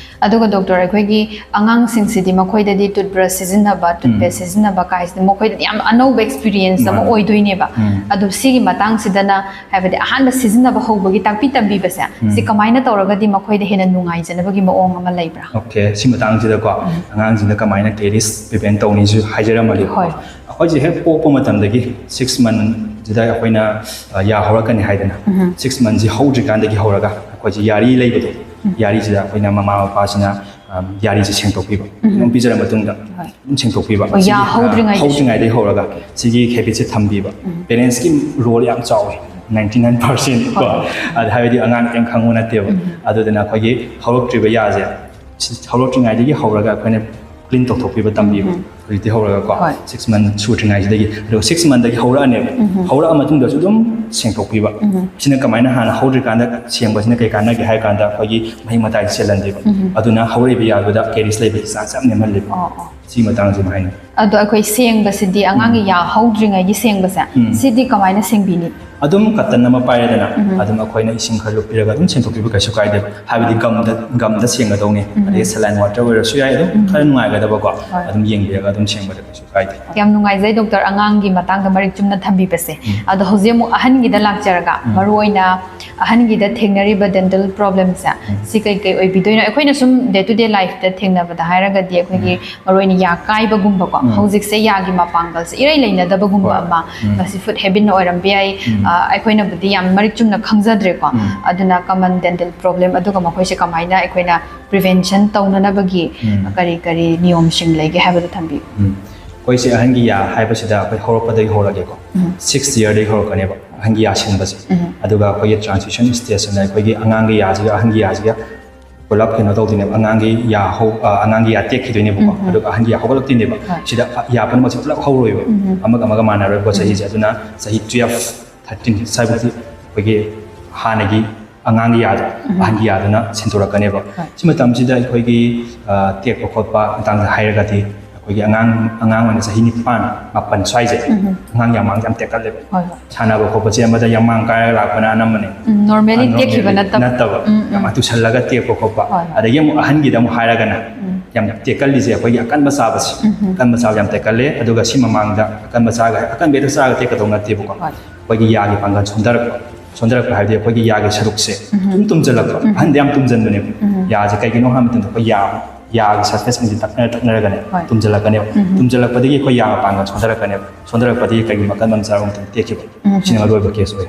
ꯑꯗꯨꯒ ꯗꯣꯛꯇꯔ, ꯑꯩꯈꯣꯏꯒꯤ ꯑꯉꯥꯡꯁꯤꯡꯁꯤꯗꯤ ꯃꯈꯣꯏꯗꯗꯤ ꯇꯨꯠꯕ꯭ꯔꯁ ꯁꯤꯖꯤꯟꯅꯕ, ꯇꯨꯠꯄꯦꯁ ꯎꯝ꯫ ꯁꯤꯖꯤꯟꯅꯕ ꯀꯥꯏꯁꯤꯗꯤ ꯃꯈꯣꯏꯗꯗꯤ ꯌꯥꯝ ꯑꯅꯧꯕ ꯑꯦꯛꯁꯄꯤꯔꯤꯌꯦꯟꯁ ꯑꯃ ꯃꯥꯅꯦ꯫ ꯑꯣꯏꯗꯣꯏꯅꯦꯕ꯫ ꯎꯝ꯫ ꯑꯗꯣ ꯁꯤꯒꯤ ꯃꯇꯥꯡꯁꯤꯗꯅ, ꯍꯥꯏꯕꯗꯤ ꯑꯍꯥꯟꯕ ꯁꯤꯖꯤꯟꯅꯕ ꯍꯧꯕꯒꯤ ꯇꯥꯛꯄꯤ ꯇꯝꯕꯤꯕꯁꯦ, ꯎꯝ꯫ ꯁꯤ ꯀꯃꯥꯏꯅ ꯇꯧꯔꯒꯗꯤ ꯃꯈꯣꯏꯗ ꯍꯦꯟꯅ ꯅꯨꯡꯉꯥꯏꯖꯅꯕꯒꯤ ꯃꯑꯣꯡ ꯑꯃ ꯂꯩꯕ꯭ꯔꯥ? ꯑꯣꯀꯦ, ꯁꯤ ꯃꯇꯥꯡꯁꯤꯗꯀꯣ, ꯎꯝ꯫ ꯑꯉꯥꯡꯁꯤꯡꯗ ꯀꯃꯥꯏꯅ ꯀꯦꯔꯤꯁ ꯄ꯭ꯔꯤꯚꯦꯟ ꯇꯧꯅꯤꯁꯨ ꯍꯥꯏꯖꯔꯝꯃꯒꯦ꯫ ꯍꯣꯏ꯫ ꯑꯩꯈꯣꯏꯁꯦ ꯍꯦꯛ ꯄꯣꯛꯄ ꯃꯇꯝꯗꯒꯤ ꯁꯤꯛꯁ ꯃꯟꯁꯤꯗ ꯑꯩꯈꯣꯏꯅ, ꯑ, ꯌꯥ ꯍꯧꯔꯛꯀꯅꯤ ꯍꯥꯏꯗꯅ, ꯎꯝ꯫ ꯁꯤꯛꯁ ꯃꯟꯁꯤ ꯍꯧꯗ꯭ꯔꯤꯀꯥꯟꯗꯒꯤ ꯍꯧꯔꯒ ꯑꯩꯈꯣꯏꯁꯦ ꯌꯥꯔꯤ ꯂꯩꯕꯗꯣ, ꯎꯝ꯫ ꯌꯥꯔꯤꯁꯤꯗ ꯑꯩꯈꯣꯏꯅ ꯃꯃꯥ ꯃꯄꯥꯁꯤꯅ, ꯑꯝ, ꯌꯥꯔꯤꯁꯦ ꯁꯦꯡꯗꯣꯛꯄꯤꯕ꯫ ꯎꯝ꯫ ꯑꯗꯨꯝ ꯄꯤꯖꯔ ꯃꯇꯨꯡꯗ ꯍꯣꯏ꯫ ꯑꯗꯨꯝ ꯁꯦꯡꯗꯣꯛꯄꯤꯕ꯫ ꯑꯣ, ꯌꯥ ꯁꯤꯒꯤ, ꯑ, ꯍꯧꯗ꯭ꯔꯤꯉꯩꯗꯒꯤ? ꯍꯧꯗ꯭ꯔꯤꯉꯩꯗꯒꯤ ꯍꯧꯔꯒ ꯁꯤꯒꯤ ꯍꯦꯕꯤꯠꯁꯦ ꯊꯝꯕꯤꯕ꯫ ꯎꯝ꯫ ꯄꯦꯔꯦꯟꯁꯀꯤ ꯔꯣꯜ ꯌꯥꯝ ꯆꯥꯎꯋꯤ, ninety nine percent ꯀꯣ꯫ ꯍꯣꯏ꯫ ꯑꯗ ꯍꯥꯏꯕꯗꯤ ꯑꯉꯥꯡꯅ ꯀꯩꯝ ꯈꯪꯕ ꯅꯠꯇꯦꯕ꯫ ꯎꯝ꯫ ꯑꯗꯨꯗꯨꯅ ꯑꯩꯈꯣꯏꯒꯤ ꯍꯧꯔꯛꯇ꯭ꯔꯤꯕ ꯌꯥꯁꯦ, ꯁꯤ ꯍꯧꯔꯛꯇ꯭ꯔꯤꯉꯩꯗꯒꯤ ꯍꯧꯔꯒ ꯑꯩꯈꯣꯏꯅ ꯀ꯭ꯂꯤꯟ ꯇꯧꯊꯣꯛꯄꯤꯕ ꯇꯝꯕꯤꯕ꯫ ꯎꯝ꯫ ꯍꯧꯖꯤꯛꯇꯤ ꯍꯧꯔꯒꯀꯣ, ꯍꯣꯏ꯫ ꯁꯤꯛꯁ ꯃꯟ ꯁꯨꯗ꯭ꯔꯤꯉꯩꯁꯤꯗꯒꯤ, ꯑꯗꯨꯒ ꯁꯤꯛꯁ ꯃꯟꯗꯒꯤ ꯍꯧꯔꯛꯑꯅꯦꯕ꯫ ꯎꯝ꯫ ꯍꯧꯔꯛꯑ ꯃꯇꯨꯡꯗꯁꯨ ꯑꯗꯨꯝ ꯁꯦꯡꯗꯣꯛꯄꯤꯕ꯫ ꯎꯝ꯫ ꯁꯤꯅ ꯀꯃꯥꯏꯅ ꯍꯥꯟꯅ ꯍꯧꯗ꯭ꯔꯤꯀꯥꯟꯗ ꯁꯦꯡꯕꯁꯤꯅ ꯀꯩ ꯀꯥꯟꯅꯒꯦ ꯍꯥꯏ ꯀꯥꯟꯗ, ꯑꯩꯈꯣꯏꯒꯤ ꯃꯍꯤꯛ ꯃꯇꯥꯏ ꯆꯦꯜꯍꯟꯗꯦꯕ꯫ ꯎꯝ꯫ ꯑꯗꯨꯅ ꯍꯧꯔꯛꯏꯕ ꯌꯥꯗꯨꯗ ꯀꯦꯔꯤꯁ ꯂꯩꯕꯒꯤ ꯆꯥꯟꯁ ꯌꯥꯝ ꯅꯦꯝꯍꯜꯂꯦꯕ꯫ ꯑꯣ, ꯑꯣ꯫ ꯁꯤꯒꯤ ꯃꯇꯥꯡꯁꯤꯃ ꯍꯥꯏꯅꯤꯡꯉꯤ꯫ ꯑꯗꯣ ꯑꯩꯈꯣꯏ ꯁꯦꯡꯕꯁꯤꯗꯤ ꯑꯉꯥꯡꯒꯤ ꯌꯥ ꯍꯧꯗ꯭ꯔꯤꯉꯩꯒꯤ ꯁꯦꯡꯕꯁꯦ, ꯎꯝ꯫ ꯁꯤꯗꯤ ꯀꯃꯥꯏꯅ ꯁꯦꯡꯕꯤꯅꯤ? ꯑꯗꯨꯝ ꯀꯇꯟ ꯑꯃ ꯄꯥꯏꯔꯦꯗꯅ, ꯎꯝ꯫ ꯑꯗꯨꯝ ꯑꯩꯈꯣꯏꯅ ꯏꯁꯤꯡ ꯈꯔ ꯂꯨꯞꯄꯤꯔꯒ ꯑꯗꯨꯝ ꯁꯦꯡꯗꯣꯛꯄꯤꯕ ꯀꯩꯁꯨ ꯀꯥꯏꯗꯦꯕ꯫ ꯍꯥꯏꯕꯗꯤ ꯒꯝꯗ, ꯒꯝꯗ ꯁꯦꯡꯒꯗꯧꯅꯤ꯫ ꯎꯝ꯫ ꯑꯗꯩ saline water ꯑꯣꯏꯔꯁꯨ ꯌꯥꯏ, ꯑꯗꯨꯝ ꯎꯝ꯫ ꯈꯔ ꯅꯨꯡꯉꯥꯏꯒꯗꯕꯀꯣ꯫ ꯍꯣꯏ꯫ ꯑꯗꯨꯝ ꯌꯦꯡꯕꯤꯔꯒ ꯑꯗꯨꯝ ꯁꯦꯡꯕꯗ ꯀꯩꯁꯨ ꯀꯥꯏꯗꯦ꯫ ꯌꯥꯝ ꯅꯨꯡꯉꯥꯏꯖꯩ, ꯗꯣꯛꯇꯔ, ꯑꯉꯥꯡꯒꯤ ꯃꯇꯥꯡꯗ ꯃꯔꯤꯛ ꯆꯨꯝꯅ ꯊꯝꯕꯤꯕꯁꯦ꯫ ꯎꯝ꯫ ꯑꯗꯣ ꯍꯧꯖꯤꯛ ꯑꯃꯨꯛ ꯑꯍꯟꯒꯤꯗ ꯂꯥꯛꯆꯔꯒ, ꯎꯝ꯫ ꯃꯔꯨꯑꯣꯏꯅ ꯑꯍꯟꯒꯤꯗ ꯊꯦꯡꯅꯔꯤꯕ dental problemꯁꯦ, ꯎꯝ꯫ ꯁꯤ ꯀꯩ ꯀꯩ ꯑꯣꯏꯕꯤꯗꯣꯏꯅꯣ? ꯑꯩꯈꯣꯏꯅ ꯁꯨꯝ day to day lifeꯇ ꯊꯦꯡꯅꯕꯗ ꯍꯥꯏꯔꯒꯗꯤ, ꯑꯩꯈꯣꯏꯒꯤ ꯎꯝ꯫ ꯃꯔꯨꯑꯣꯏꯅ ꯌꯥ ꯀꯥꯏꯕꯒꯨꯝꯕꯀꯣ, ꯎꯝ꯫ ꯍꯧꯖꯤꯛꯁꯦ ꯌꯥꯒꯤ ꯃꯄꯥꯡꯒꯜꯁꯦ ꯏꯔꯩ ꯂꯩꯅꯗꯕꯒꯨꯝꯕ ꯍꯣꯏ꯫ ꯑꯃ, ꯎꯝ꯫ ꯃꯁꯤ food habitꯅ ꯑꯣꯏꯔꯝꯕ ꯌꯥꯏ꯫ ꯎꯝ꯫ ꯑ, ꯑꯩꯈꯣꯏꯅꯕꯨꯗꯤ ꯌꯥꯝ ꯃꯔꯤꯛ ꯆꯨꯝꯅ ꯈꯪꯖꯗ꯭ꯔꯦꯀꯣ꯫ ꯎꯝ꯫ ꯑꯗꯨꯅ common dental problem ꯑꯗꯨꯒ ꯃꯈꯣꯏꯁꯦ ꯀꯃꯥꯏꯅ ꯑꯩꯈꯣꯏꯅ prevention ꯇꯧꯅꯅꯕꯒꯤ ꯎꯝ꯫ ꯀꯔꯤ ꯀꯔꯤ ꯅꯤꯌꯣꯝꯁꯤꯡ ꯂꯩꯒꯦ ꯍꯥꯏꯕꯗꯨ ꯊꯝꯕꯤꯌꯨ꯫ ꯎꯝ꯫ ꯑꯩꯈꯣꯏꯁꯦ ꯑꯍꯟꯒꯤ ꯌꯥ ꯍꯥꯏꯕꯁꯤꯗ ꯑꯩꯈꯣꯏ ꯍꯧꯔꯛꯄꯗꯒꯤ ꯍꯧꯔꯒꯦꯀꯣ꯫ ꯎꯝ꯫ Sixth yearꯗꯒꯤ ꯍꯧꯔꯛꯀꯅꯦꯕ ꯑꯍꯟꯒꯤ ꯌꯥ ꯁꯦꯡꯕꯁꯦ꯫ ꯎꯝ꯫ ꯑꯗꯨꯒ ꯑꯩꯈꯣꯏꯒꯤ transition stageꯅ ꯑꯩꯈꯣꯏꯒꯤ ꯑꯉꯥꯡꯒꯤ ꯌꯥꯁꯤꯒ ꯑꯍꯟꯒꯤ ꯌꯥꯁꯤꯒ ꯄꯨꯂꯞ ꯀꯩꯅꯣ ꯇꯧꯗꯣꯏꯅꯦꯕ, ꯑꯉꯥꯡꯒꯤ ꯌꯥ ꯍꯧ-, ꯑ, ꯑꯉꯥꯡꯒꯤ ꯌꯥ ꯇꯦꯛꯈꯤꯗꯣꯏꯅꯦꯕꯀꯣ꯫ ꯎꯝ, ꯎꯝ꯫ ꯑꯗꯨꯒ ꯑꯍꯟꯒꯤ ꯌꯥ ꯍꯧꯒꯠꯂꯛꯇꯣꯏꯅꯦꯕ꯫ ꯍꯣꯏ꯫ ꯁꯤꯗ ꯌꯥ ꯄꯨꯝꯅꯃꯛꯁꯦ ꯄꯨꯂꯞ ꯍꯧꯔꯣꯏꯕ꯫ ꯎꯝ, ꯎꯝ꯫ ꯑꯃꯒ ꯑꯃꯒ ꯃꯥꯟꯅꯔꯣꯏꯕ ꯎꯝ꯫ ꯆꯍꯤꯁꯦ꯫ ꯑꯗꯨꯅ ꯆꯍꯤ twelve, thirteen ꯁ꯭ꯋꯥꯏꯐꯥꯎꯗꯤ ꯑꯩꯈꯣꯏꯒꯤ ꯍꯥꯟꯅꯒꯤ ꯑꯉꯥꯡꯒꯤ ꯌꯥꯗꯣ, ꯎꯝ꯫ ꯑꯍꯟꯒꯤ ꯌꯥꯗꯨꯅ ꯁꯦꯡꯗꯣꯔꯛꯀꯅꯦꯕ꯫ ꯍꯣꯏ꯫ ꯁꯤ ꯃꯇꯝꯁꯤꯗ ꯑꯩꯈꯣꯏꯒꯤ, ꯑ, ꯇꯦꯛꯄ ꯈꯣꯠꯄ ꯃꯇꯥꯡꯗ ꯍꯥꯏꯔꯒꯗꯤ, ꯑꯩꯈꯣꯏꯒꯤ ꯑꯉꯥꯡ, ꯑꯉꯥꯡ ꯑꯣꯏꯅ ꯆꯍꯤ ꯅꯤꯄꯥꯟ, ꯃꯥꯄꯟ ꯁ꯭ꯋꯥꯏꯁꯦ, ꯎꯝ꯫ ꯑꯉꯥꯡ ꯌꯥꯝꯃꯥꯡꯁꯦ ꯌꯥꯝ ꯇꯦꯛꯀꯜꯂꯦꯕ꯫ ꯍꯣꯏ, ꯍꯣꯏ꯫ ꯁꯥꯟꯅꯕ ꯈꯣꯠꯄ ꯆꯦꯟꯕꯗ ꯌꯥꯝꯃꯥꯡ ꯀꯥꯏꯔꯒ ꯂꯥꯛꯄꯅ ꯑꯅꯝꯕꯅꯦ꯫ ꯎꯝ, normally ꯑ, normally ꯇꯦꯛꯈꯤꯕ ꯅꯠꯇꯕ꯫ ꯅꯠꯇꯕ꯫ ꯎꯝ, ꯎꯝ꯫ ꯌꯥꯝ ꯇꯨꯁꯜꯂꯒ ꯇꯦꯛꯄ ꯈꯣꯠꯄ꯫ ꯍꯣꯏ, ꯍꯣꯏ꯫ ꯑꯗꯒꯤ ꯑꯃꯨꯛ ꯑꯍꯟꯒꯤꯗ ꯑꯃꯨꯛ ꯍꯥꯏꯔꯒꯅ, ꯎꯝ꯫ ꯌꯥꯝ ꯇꯦꯛꯀꯜꯂꯤꯁꯦ ꯑꯩꯈꯣꯏꯒꯤ ꯑꯀꯟꯕ ꯆꯥꯕꯁꯦ꯫ ꯎꯝ, ꯎꯝ꯫ ꯑꯀꯟꯕ ꯆꯥꯕꯁꯦ ꯌꯥꯝ ꯇꯦꯛꯀꯜꯂꯦ꯫ ꯑꯗꯨꯒ ꯁꯤ ꯃꯃꯥꯡꯗ ꯑꯀꯟꯕ ꯆꯥꯒ-, ꯑꯀꯟꯕ ꯍꯦꯛꯇ ꯆꯥꯔꯒ ꯇꯦꯛꯀꯗꯧ ꯅꯠꯇꯦꯕꯀꯣ꯫ ꯍꯣꯏ꯫ ꯑꯩꯈꯣꯏꯒꯤ ꯌꯥꯒꯤ ꯄꯥꯡꯒꯜ ꯁꯣꯟꯊꯔꯛꯄ꯫ ꯁꯣꯟꯊꯔꯛꯄ ꯍꯥꯏꯕꯗꯤ ꯑꯩꯈꯣꯏꯒꯤ ꯌꯥꯒꯤ ꯁꯔꯨꯛꯁꯦ ꯎꯝ꯫ ꯁꯨꯝ ꯇꯨꯝꯁꯤꯜꯂꯛꯄ꯫ ꯎꯝ꯫ ꯑꯍꯟꯗꯤ ꯌꯥꯝ ꯇꯨꯝꯁꯤꯟꯕꯅꯦꯕ꯫ ꯎꯝ꯫ ꯌꯥꯁꯦ ꯀꯩꯒꯤꯅꯣ ꯍꯥꯏꯕ ꯃꯇꯝꯗ ꯑꯩꯈꯣꯏ ꯌꯥ, ꯌꯥꯒꯤ surface ꯁꯤꯡꯁꯦ ꯇꯛꯅꯔ ꯇꯛꯅꯔꯒꯅꯦ ꯍꯣꯏ꯫ ꯇꯨꯝꯁꯤꯜꯂꯛꯀꯅꯦꯕ꯫ ꯎꯝ꯫ ꯇꯨꯝꯁꯤꯜꯂꯛꯄꯗꯒꯤ ꯑꯩꯈꯣꯏ ꯌꯥ ꯃꯄꯥꯡꯒꯜ ꯁꯣꯟꯊꯔꯛꯀꯅꯦꯕ꯫ ꯁꯣꯟꯊꯔꯛꯄꯗꯒꯤ ꯀꯩꯒꯨꯝꯕ ꯑꯀꯟꯕ ꯑꯃ ꯆꯥꯔꯛꯄ ꯃꯇꯝꯗ ꯇꯦꯛꯈꯤꯕ꯫ ꯎꯝ꯫ ꯁꯤꯅ ꯃꯔꯨꯑꯣꯏꯕ case ꯑꯣꯏ꯫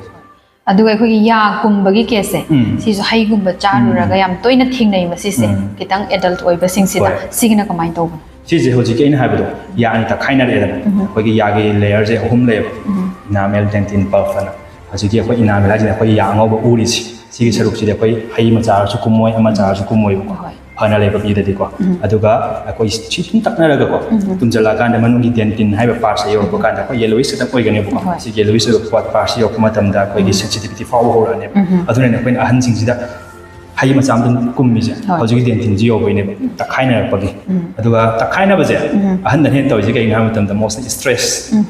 ꯑꯗꯨꯒ ꯑꯩꯈꯣꯏꯒꯤ ꯌꯥ ꯀꯨꯝꯕꯒꯤ caseꯁꯦ, ꯎꯝ꯫ ꯁꯤꯁꯨ ꯍꯩꯒꯨꯝꯕ ꯆꯥꯔꯨꯔꯒ ꯎꯝ꯫ ꯌꯥꯝ ꯇꯣꯏꯅ ꯊꯦꯡꯅꯩ ꯃꯁꯤꯁꯦ꯫ ꯎꯝ꯫ ꯈꯤꯇꯪ adult ꯑꯣꯏꯕꯁꯤꯡꯁꯤꯗ꯫ ꯍꯣꯏ꯫ ꯁꯤꯒꯤꯅ ꯀꯃꯥꯏꯅ ꯇꯧꯕꯅꯣ? ꯁꯤꯁꯦ ꯍꯧꯖꯤꯛꯀꯤ ꯑꯩꯅ ꯍꯥꯏꯕꯗꯣ, ꯌꯥ ꯑꯅꯤ ꯇꯛꯈꯥꯏꯅꯔꯛꯑꯦꯗꯅ꯫ ꯎꯝ꯫ ꯑꯩꯈꯣꯏꯒꯤ ꯌꯥꯒꯤ layerꯁꯦ ꯑꯍꯨꯝ ꯂꯩꯌꯦꯕ꯫ ꯎꯝ꯫ Enamel, dentin, pulp ꯑꯅ꯫ ꯍꯧꯖꯤꯛꯀꯤ ꯑꯩꯈꯣꯏ enamel ꯍꯥꯏꯁꯤꯅ ꯑꯩꯈꯣꯏ ꯌꯥ ꯑꯉꯧꯕ ꯎꯔꯤꯁꯤ꯫ ꯁꯤꯒꯤ ꯁꯔꯨꯛꯁꯤꯗꯤ ꯑꯩꯈꯣꯏ ꯍꯩ ꯃꯆꯥꯔꯁꯨ ꯀꯨꯝꯃꯣꯏ, ꯑꯃ ꯆꯥꯔꯁꯨ ꯀꯨꯝꯃꯣꯏꯕꯀꯣ꯫ ꯍꯣꯏ꯫ ꯐꯅ ꯂꯩꯕ ꯃꯤꯗꯗꯤꯀꯣ꯫ ꯎꯝ꯫ ꯑꯗꯨꯒ ꯑꯩꯈꯣꯏ ꯁꯤ ꯁꯨꯝ ꯇꯛꯅꯔꯒꯀꯣ, ꯎꯝ꯫ ꯇꯨꯝꯁꯤꯜꯂꯛꯑꯀꯥꯟꯗ ꯃꯅꯨꯡꯒꯤ dentin ꯍꯥꯏꯕ partꯁꯦ ꯌꯧꯔꯛꯄ ꯀꯥꯟꯗ ꯑꯩꯈꯣꯏ yellowish ꯈꯤꯇꯪ ꯑꯣꯏꯒꯅꯦꯕꯀꯣ꯫ ꯍꯣꯏ꯫ ꯁꯤ yellowish ꯑꯣꯏꯕ partꯁꯦ ꯌꯧꯔꯛꯄ ꯃꯇꯝꯗ ꯑꯩꯈꯣꯏꯒꯤ ꯎꯝ꯫ sensitivity ꯐꯥꯎꯕ ꯍꯧꯔꯛꯑꯅꯦꯕ꯫ ꯎꯝ꯫ ꯑꯗꯨꯅꯅꯦ ꯑꯩꯈꯣꯏꯅ ꯑꯍꯟꯁꯤꯡꯁꯤꯗ ꯍꯩ ꯃꯆꯥ ꯑꯃꯗ ꯀꯨꯝꯃꯤꯁꯦ꯫ ꯍꯣꯏ꯫ ꯍꯧꯖꯤꯛꯀꯤ dentinꯁꯤ ꯌꯧꯕꯩꯅꯦꯕ, ꯇꯛꯈꯥꯏꯅꯔꯛꯄꯒꯤ꯫ ꯑꯗꯨꯒ ꯇꯛꯈꯥꯏꯅꯕꯁꯦ ꯑꯍꯟꯗꯅ ꯍꯦꯟꯅ ꯇꯧꯔꯤꯁꯦ ꯀꯩꯒꯤꯅꯣ ꯍꯥꯏꯕ ꯃꯇꯝꯗ, mostly stress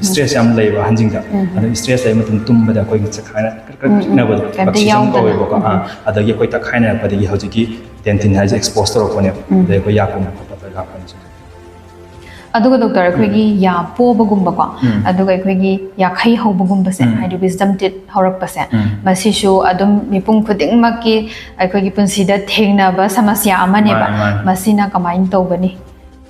stress ꯌꯥꯝ ꯂꯩꯕ ꯑꯍꯟꯁꯤꯡꯗ꯫ ꯑꯗꯨ stress ꯂꯩꯕ ꯃꯇꯝꯗ ꯇꯨꯝꯕꯗ ꯑꯩꯈꯣꯏꯒꯤ ꯆꯈꯥꯏꯅ ꯀ꯭ꯔꯛ ꯀ꯭ꯔꯛ ꯆꯤꯛꯅꯕꯗꯣ, ꯀꯩꯝꯇ bruxism ꯌꯥꯎꯗꯅ꯫ ꯀꯧꯋꯦꯕꯀꯣ꯫ ꯑꯥ, ꯑꯗꯒꯤ ꯑꯩꯈꯣꯏ ꯇꯛꯈꯥꯏꯅꯔꯛꯄꯗꯒꯤ ꯍꯧꯖꯤꯛꯀꯤ dentin ꯍꯥꯏꯁꯦ expose ꯇꯧꯔꯛꯄꯅꯦꯕ꯫ ꯑꯗꯩ ꯑꯩꯈꯣꯏ ꯌꯥ ꯀꯨꯝꯕ ꯈꯣꯠꯄ ꯇꯧꯔ ꯂꯥꯛꯄꯅꯦ꯫ ꯑꯗꯨꯒ ꯗꯣꯛꯇꯔ, ꯑꯩꯈꯣꯏꯒꯤ ꯌꯥ ꯄꯣꯕꯒꯨꯝꯕꯀꯣ, ꯑꯗꯨꯒ ꯑꯩꯈꯣꯏꯒꯤ ꯌꯥꯈꯩ ꯍꯧꯕꯒꯨꯝꯕꯁꯦ, ꯍꯥꯏꯗꯤ wisdom teeth ꯍꯧꯔꯛꯄꯁꯦ, ꯃꯁꯤꯁꯨ ꯑꯗꯨꯝ ꯃꯤꯄꯨꯝ ꯈꯨꯗꯤꯡꯃꯛꯀꯤ ꯑꯩꯈꯣꯏꯒꯤ ꯄꯨꯟꯁꯤꯗ ꯊꯦꯡꯅꯕ ꯁꯃꯁ꯭ꯌꯥ ꯑꯃꯅꯦꯕ꯫ ꯃꯥꯅꯦ, ꯃꯥꯅꯦ꯫ ꯃꯁꯤꯅ ꯀꯃꯥꯏꯅ ꯇꯧꯒꯅꯤ?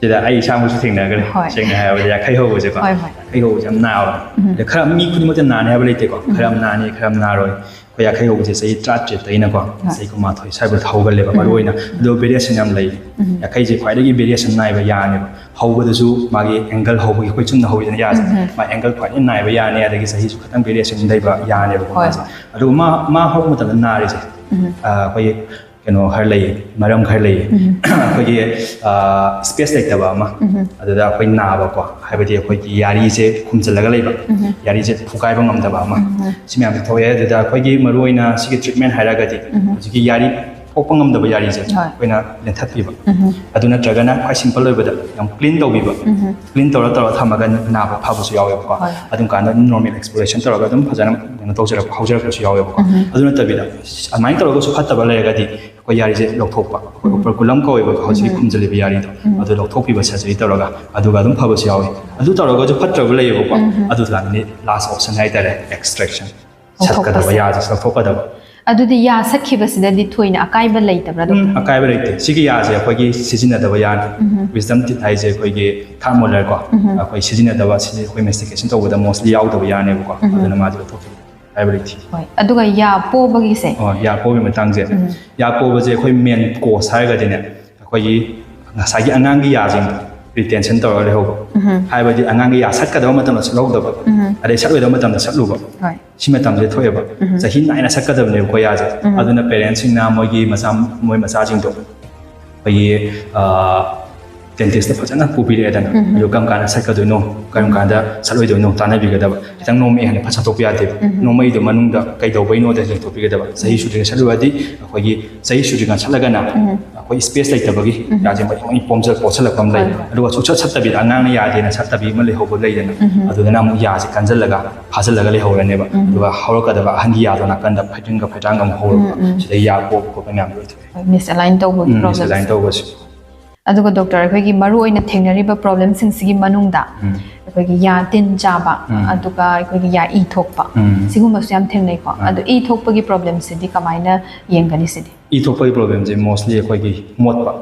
ꯁꯤꯗ ꯑꯩ ꯏꯁꯥꯃꯛꯁꯨ ꯊꯦꯡꯅꯈ꯭ꯔꯦ꯫ ꯍꯣꯏ꯫ ꯁꯦꯡꯅ ꯍꯥꯏꯔꯕꯗ ꯌꯥꯈꯩ ꯍꯧꯕꯁꯦꯀꯣ꯫ ꯍꯣꯏ, ꯍꯣꯏ꯫ ꯌꯥꯈꯩ ꯍꯧꯕꯁꯦ ꯌꯥꯝ ꯅꯥꯕ꯫ ꯑꯗ ꯈꯔ ꯃꯤ ꯈꯨꯗꯤꯡꯃꯛꯇ ꯅꯥꯅꯤ ꯍꯥꯏꯕ ꯂꯩꯇꯦꯀꯣ꯫ ꯈꯔ ꯑꯃ ꯅꯥꯅꯤ, ꯈꯔ ꯑꯃ ꯅꯥꯔꯣꯏ꯫ ꯑꯩꯈꯣꯏ ꯌꯥꯈꯩ ꯍꯧꯕꯁꯦ ꯆꯍꯤ ꯇꯔꯥꯇꯔꯦꯠꯇꯒꯤꯅꯀꯣ ꯆꯍꯤ ꯀꯨꯟꯃꯥꯊꯣꯏ ꯁ꯭ꯋꯥꯏꯐꯥꯎ ꯍꯧꯒꯜꯂꯦꯕ, ꯃꯔꯨ ꯑꯣꯏꯅ꯫ ꯑꯗꯣ variation ꯌꯥꯝ ꯂꯩ꯫ ꯌꯥꯈꯩꯁꯦ ꯈ꯭ꯋꯥꯏꯗꯒꯤ variation ꯅꯥꯏꯕ ꯌꯥꯅꯦꯕ꯫ ꯍꯧꯕꯗꯁꯨ ꯃꯥꯒꯤ angle ꯍꯧꯕꯒꯤ, ꯑꯩꯈꯣꯏ ꯆꯨꯝꯅ ꯍꯧꯋꯤꯗꯅ ꯌꯥꯁꯦ, ꯃꯥ angle ꯈ꯭ꯋꯥꯏꯗꯒꯤ ꯅꯥꯏꯕ ꯌꯥꯅꯤ, ꯑꯗꯒꯤ ꯆꯍꯤꯁꯨ ꯈꯤꯇꯪ variation ꯂꯩꯕ ꯌꯥꯅꯦꯕꯀꯣ꯫ ꯍꯣꯏ꯫ ꯃꯥꯁꯦ꯫ ꯑꯗꯨꯒ ꯃꯥ ꯃꯥ ꯍꯧꯕ ꯃꯇꯝꯗ ꯅꯥꯔꯤꯁꯦ, ꯑ, ꯑꯩꯈꯣꯏꯒꯤ ꯀꯩꯅꯣ ꯈꯔ ꯂꯩꯌꯦ, ꯃꯔꯝ ꯈꯔ ꯂꯩꯌꯦ꯫ ꯑꯩꯈꯣꯏꯒꯤ space ꯂꯩꯇꯕ ꯑꯃ, ꯑꯗꯨꯗ ꯑꯩꯈꯣꯏ ꯅꯥꯕꯀꯣ, ꯍꯥꯏꯕꯗꯤ ꯑꯩꯈꯣꯏꯒꯤ ꯌꯥꯔꯤꯁꯦ ꯈꯨꯝꯖꯤꯜꯂꯒ ꯂꯩꯕ, ꯌꯥꯔꯤꯁꯦ ꯐꯨꯒꯥꯏꯕ ꯉꯝꯗꯕ ꯑꯃ, ꯁꯤ ꯃꯌꯥꯝꯁꯦ ꯊꯣꯛꯑꯦ꯫ ꯑꯗꯨꯗ ꯑꯩꯈꯣꯏꯒꯤ ꯃꯔꯨꯑꯣꯏꯅ ꯁꯤꯒꯤ treatment ꯍꯥꯏꯔꯒꯗꯤ ꯍꯧꯖꯤꯛꯀꯤ ꯌꯥꯔꯤ ꯊꯣꯛꯄ ꯉꯝꯗꯕ ꯌꯥꯔꯤꯁꯦ ꯍꯣꯏ꯫ ꯑꯩꯈꯣꯏꯅ ꯂꯦꯟꯊꯠꯄꯤꯕ꯫ ꯑꯗꯨ ꯅꯠꯇ꯭ꯔꯒꯅ ꯈ꯭ꯋꯥꯏ simple ꯑꯣꯏꯕꯗ ꯌꯥꯝ clean ꯇꯧꯕꯤꯕ꯫ Clean ꯇꯧꯔ ꯇꯧꯔ ꯊꯝꯃꯒ ꯅꯥꯕ ꯐꯕꯁꯨ ꯌꯥꯎꯋꯦꯕꯀꯣ꯫ ꯍꯣꯏ꯫ ꯑꯗꯨꯝ ꯀꯥꯟꯗ normal exfoliation ꯇꯧꯔꯒ ꯑꯗꯨꯝ ꯐꯖꯅ ꯀꯩꯅꯣ ꯇꯧꯖꯔꯛꯄ, ꯍꯧꯖꯔꯛꯄꯁꯨ ꯌꯥꯎꯋꯦꯕꯀꯣ꯫ ꯑꯗꯨ ꯅꯠꯇꯕꯤꯗ ꯑꯗꯨꯃꯥꯏꯅ ꯇꯧꯔꯒꯁꯨ ꯐꯠꯇꯕ ꯂꯩꯔꯒꯗꯤ ꯑꯩꯈꯣꯏ ꯌꯥꯔꯤꯁꯦ ꯂꯧꯊꯣꯛꯄ, ꯑꯩꯈꯣꯏ operculum ꯀꯧꯋꯦꯕ ꯍꯧꯖꯤꯛꯀꯤ ꯈꯨꯝꯖꯤꯜꯂꯤꯕ ꯌꯥꯔꯤꯗꯣ, ꯑꯗꯨ ꯂꯧꯊꯣꯛꯄꯤꯕ surgery ꯇꯧꯔꯒ, ꯑꯗꯨꯒ ꯑꯗꯨꯝ ꯐꯕꯁꯨ ꯌꯥꯎꯋꯤ꯫ ꯑꯗꯨ ꯇꯧꯔꯒꯁꯨ ꯐꯠꯇ꯭ꯔꯕ ꯂꯩꯌꯦꯕꯀꯣ꯫ ꯑꯗꯨ ꯀꯥꯟꯗꯗꯤ last option ꯍꯥꯏꯇꯥꯔꯦ, extraction꯫ ꯁꯠꯀꯗꯕ, ꯂꯧꯊꯣꯛꯄꯁꯦ꯫ ꯌꯥꯁꯦ ꯂꯧꯊꯣꯛꯀꯗꯕ꯫ ꯑꯗꯨꯗꯤ ꯌꯥ ꯁꯠꯈꯤꯕꯁꯤꯗꯗꯤ ꯊꯣꯏꯅ ꯑꯀꯥꯏꯕ ꯂꯩꯇꯕ꯭ꯔꯥ, ꯗꯣꯛꯇꯔ? ꯑꯀꯥꯏꯕ ꯂꯩꯇꯦ꯫ ꯁꯤꯒꯤ ꯌꯥꯁꯦ ꯑꯩꯈꯣꯏꯒꯤ ꯁꯤꯖꯤꯟꯅꯗꯕ ꯌꯥꯅꯤ꯫ Wisdom teeth ꯍꯥꯏꯁꯦ ꯑꯩꯈꯣꯏꯒꯤ third molar ꯀꯣ, ꯑꯩꯈꯣꯏ ꯁꯤꯖꯤꯟꯅꯗꯕ, ꯁꯤꯁꯦ ꯑꯩꯈꯣꯏ mastication ꯇꯧꯕꯗ mostly ꯌꯥꯎꯗꯕ ꯌꯥꯅꯦꯕꯀꯣ꯫ ꯑꯗꯨꯅ ꯃꯥꯁꯦ ꯂꯧꯊꯣꯛꯈꯤꯕ ꯑꯀꯥꯏꯕ ꯂꯩꯇꯦ꯫ ꯍꯣꯏ꯫ ꯑꯗꯨꯒ ꯌꯥ ꯄꯣꯕꯒꯤꯁꯦ? ꯑꯣ, ꯌꯥ ꯄꯣꯕꯒꯤ ꯃꯇꯥꯡꯁꯦ꯫ ꯌꯥ ꯄꯣꯕꯁꯦ ꯑꯩꯈꯣꯏ main cause ꯍꯥꯏꯔꯒꯗꯤꯅꯦ, ꯑꯩꯈꯣꯏꯒꯤ ꯉꯁꯥꯏꯒꯤ ꯑꯉꯥꯡꯒꯤ ꯌꯥꯁꯤꯡꯗꯣ retention ꯇꯧꯔꯒ ꯂꯩꯍꯧꯕ꯫ ꯍꯥꯏꯕꯗꯤ ꯑꯉꯥꯡꯒꯤ ꯌꯥ ꯁꯠꯀꯗꯕ ꯃꯇꯝꯗ ꯁꯠꯍꯧꯗꯕ, ꯑꯗꯩ ꯁꯠꯂꯣꯏꯗꯕ ꯃꯇꯝꯗ ꯁꯠꯂꯨꯕ꯫ ꯍꯣꯏ꯫ ꯁꯤ ꯃꯇꯝꯁꯦ ꯊꯣꯛꯑꯦꯕ꯫ ꯆꯍꯤ ꯅꯥꯏꯅ ꯁꯠꯀꯗꯕꯅꯦꯕꯀꯣ ꯌꯥꯁꯦ꯫ ꯑꯗꯨꯅ parentsꯁꯤꯡꯅ ꯃꯣꯏꯒꯤ ꯃꯆꯥ, ꯃꯣꯏ ꯃꯆꯥꯁꯤꯡꯗꯣ ꯑꯩꯈꯣꯏꯒꯤ, ꯑ, ꯗꯦꯟꯇꯤꯁꯇ ꯐꯖꯅ ꯄꯨꯕꯤꯔꯛꯑꯦꯗꯅ, ꯑꯗꯨ ꯀꯔꯝ ꯀꯥꯟꯗ ꯁꯠꯀꯗꯣꯏꯅꯣ, ꯀꯔꯝ ꯀꯥꯟꯗ ꯁꯠꯂꯣꯏꯗꯣꯏꯅꯣ ꯇꯥꯟꯅꯕꯤꯒꯗꯕ꯫ ꯈꯤꯇꯪ ꯅꯣꯝꯃꯛꯑꯦ ꯍꯥꯏꯅ ꯐꯠ ꯁꯠꯇꯣꯛꯄ ꯌꯥꯗꯦꯕ꯫ ꯅꯣꯡꯃꯩꯗꯣ ꯃꯅꯨꯡꯗ ꯀꯩꯗꯧꯕꯩꯅꯣꯗ ꯌꯦꯡꯊꯣꯛꯄꯤꯒꯗꯕ꯫ ꯆꯍꯤ ꯁꯨꯗ꯭ꯔꯤꯉꯩ ꯁꯠꯂꯨꯔꯗꯤ ꯑꯩꯈꯣꯏꯒꯤ ꯆꯍꯤ ꯁꯨꯗ꯭ꯔꯤꯉꯩ ꯁꯠꯂꯒꯅ ꯑꯩꯈꯣꯏ ꯁ꯭ꯄꯦꯁ ꯂꯩꯇꯕꯒꯤ ꯌꯥꯁꯦ ꯃꯩ ꯃꯩ ꯄꯣꯝꯖ ꯄꯣꯠꯁꯜꯂꯛꯄ ꯑꯃ ꯂꯩ꯫ ꯍꯣꯏ, ꯍꯣꯏ꯫ ꯑꯗꯨꯒ ꯁꯨꯡꯁꯠ ꯁꯠꯇꯕꯤꯗ ꯑꯉꯥꯡꯅ ꯌꯥꯗꯦꯅ ꯁꯠꯇꯕꯤ ꯑꯃ ꯂꯩꯍꯧꯕ ꯂꯩꯗꯅ, ꯑꯗꯨꯗꯅ ꯑꯃꯨꯛ ꯌꯥꯁꯦ ꯀꯟꯁꯤꯜꯂꯒ ꯐꯥꯖꯤꯜꯂꯒ ꯂꯩꯍꯧꯔꯅꯦꯕ꯫ ꯑꯗꯨꯒ ꯍꯧꯔꯛꯀꯗꯕ ꯑꯍꯟꯒꯤ ꯌꯥꯗꯣ ꯅꯥꯀꯟꯗ ꯐꯩꯗ꯭ꯔꯤꯡꯒ ꯐꯩꯇ꯭ꯔꯥꯡꯒ ꯑꯃꯨꯛ ꯍꯧꯔꯛꯄ, ꯁꯤꯗꯩ ꯌꯥ ꯄꯣꯞꯄ ꯈꯣꯠꯄ ꯃꯌꯥꯝꯗꯣ ꯂꯣꯏ ꯊꯣꯛꯑꯦ꯫ ꯃꯤꯁꯑꯦꯂꯥꯏꯟ ꯇꯧꯕꯒꯤ ꯄ꯭ꯔꯣꯕ꯭ꯂꯦꯝ꯫ ꯃꯤꯁꯑꯦꯂꯥꯏꯟ ꯇꯧꯕꯁꯨ꯫ ꯑꯗꯨꯒ ꯗꯣꯛꯇꯔ, ꯑꯩꯈꯣꯏꯒꯤ ꯃꯔꯨ ꯑꯣꯏꯅ ꯊꯦꯡꯅꯔꯤꯕ ꯄ꯭ꯔꯣꯕ꯭ꯂꯦꯝꯁꯤꯡꯁꯤꯒꯤ ꯃꯅꯨꯡꯗ ꯑꯩꯈꯣꯏꯒꯤ ꯌꯥ ꯇꯤꯟ ꯆꯥꯕ, ꯑꯗꯨꯒ ꯑꯩꯈꯣꯏꯒꯤ ꯌꯥ ꯏ ꯊꯣꯛꯄ, ꯁꯤꯒꯨꯝꯕꯁꯨ ꯌꯥꯝ ꯊꯦꯡꯅꯩꯀꯣ꯫ ꯑꯗꯣ ꯏ ꯊꯣꯛꯄꯒꯤ ꯄ꯭ꯔꯣꯕ꯭ꯂꯦꯝꯁꯤꯗꯤ ꯀꯃꯥꯏꯅ ꯌꯦꯡꯒꯅꯤ ꯁꯤꯗꯤ? ꯏ ꯊꯣꯛꯄꯒꯤ ꯄ꯭ꯔꯣꯕ꯭ꯂꯦꯝꯁꯦ ꯃꯣꯁꯂꯤ ꯑꯩꯈꯣꯏꯒꯤ ꯃꯣꯠꯄ,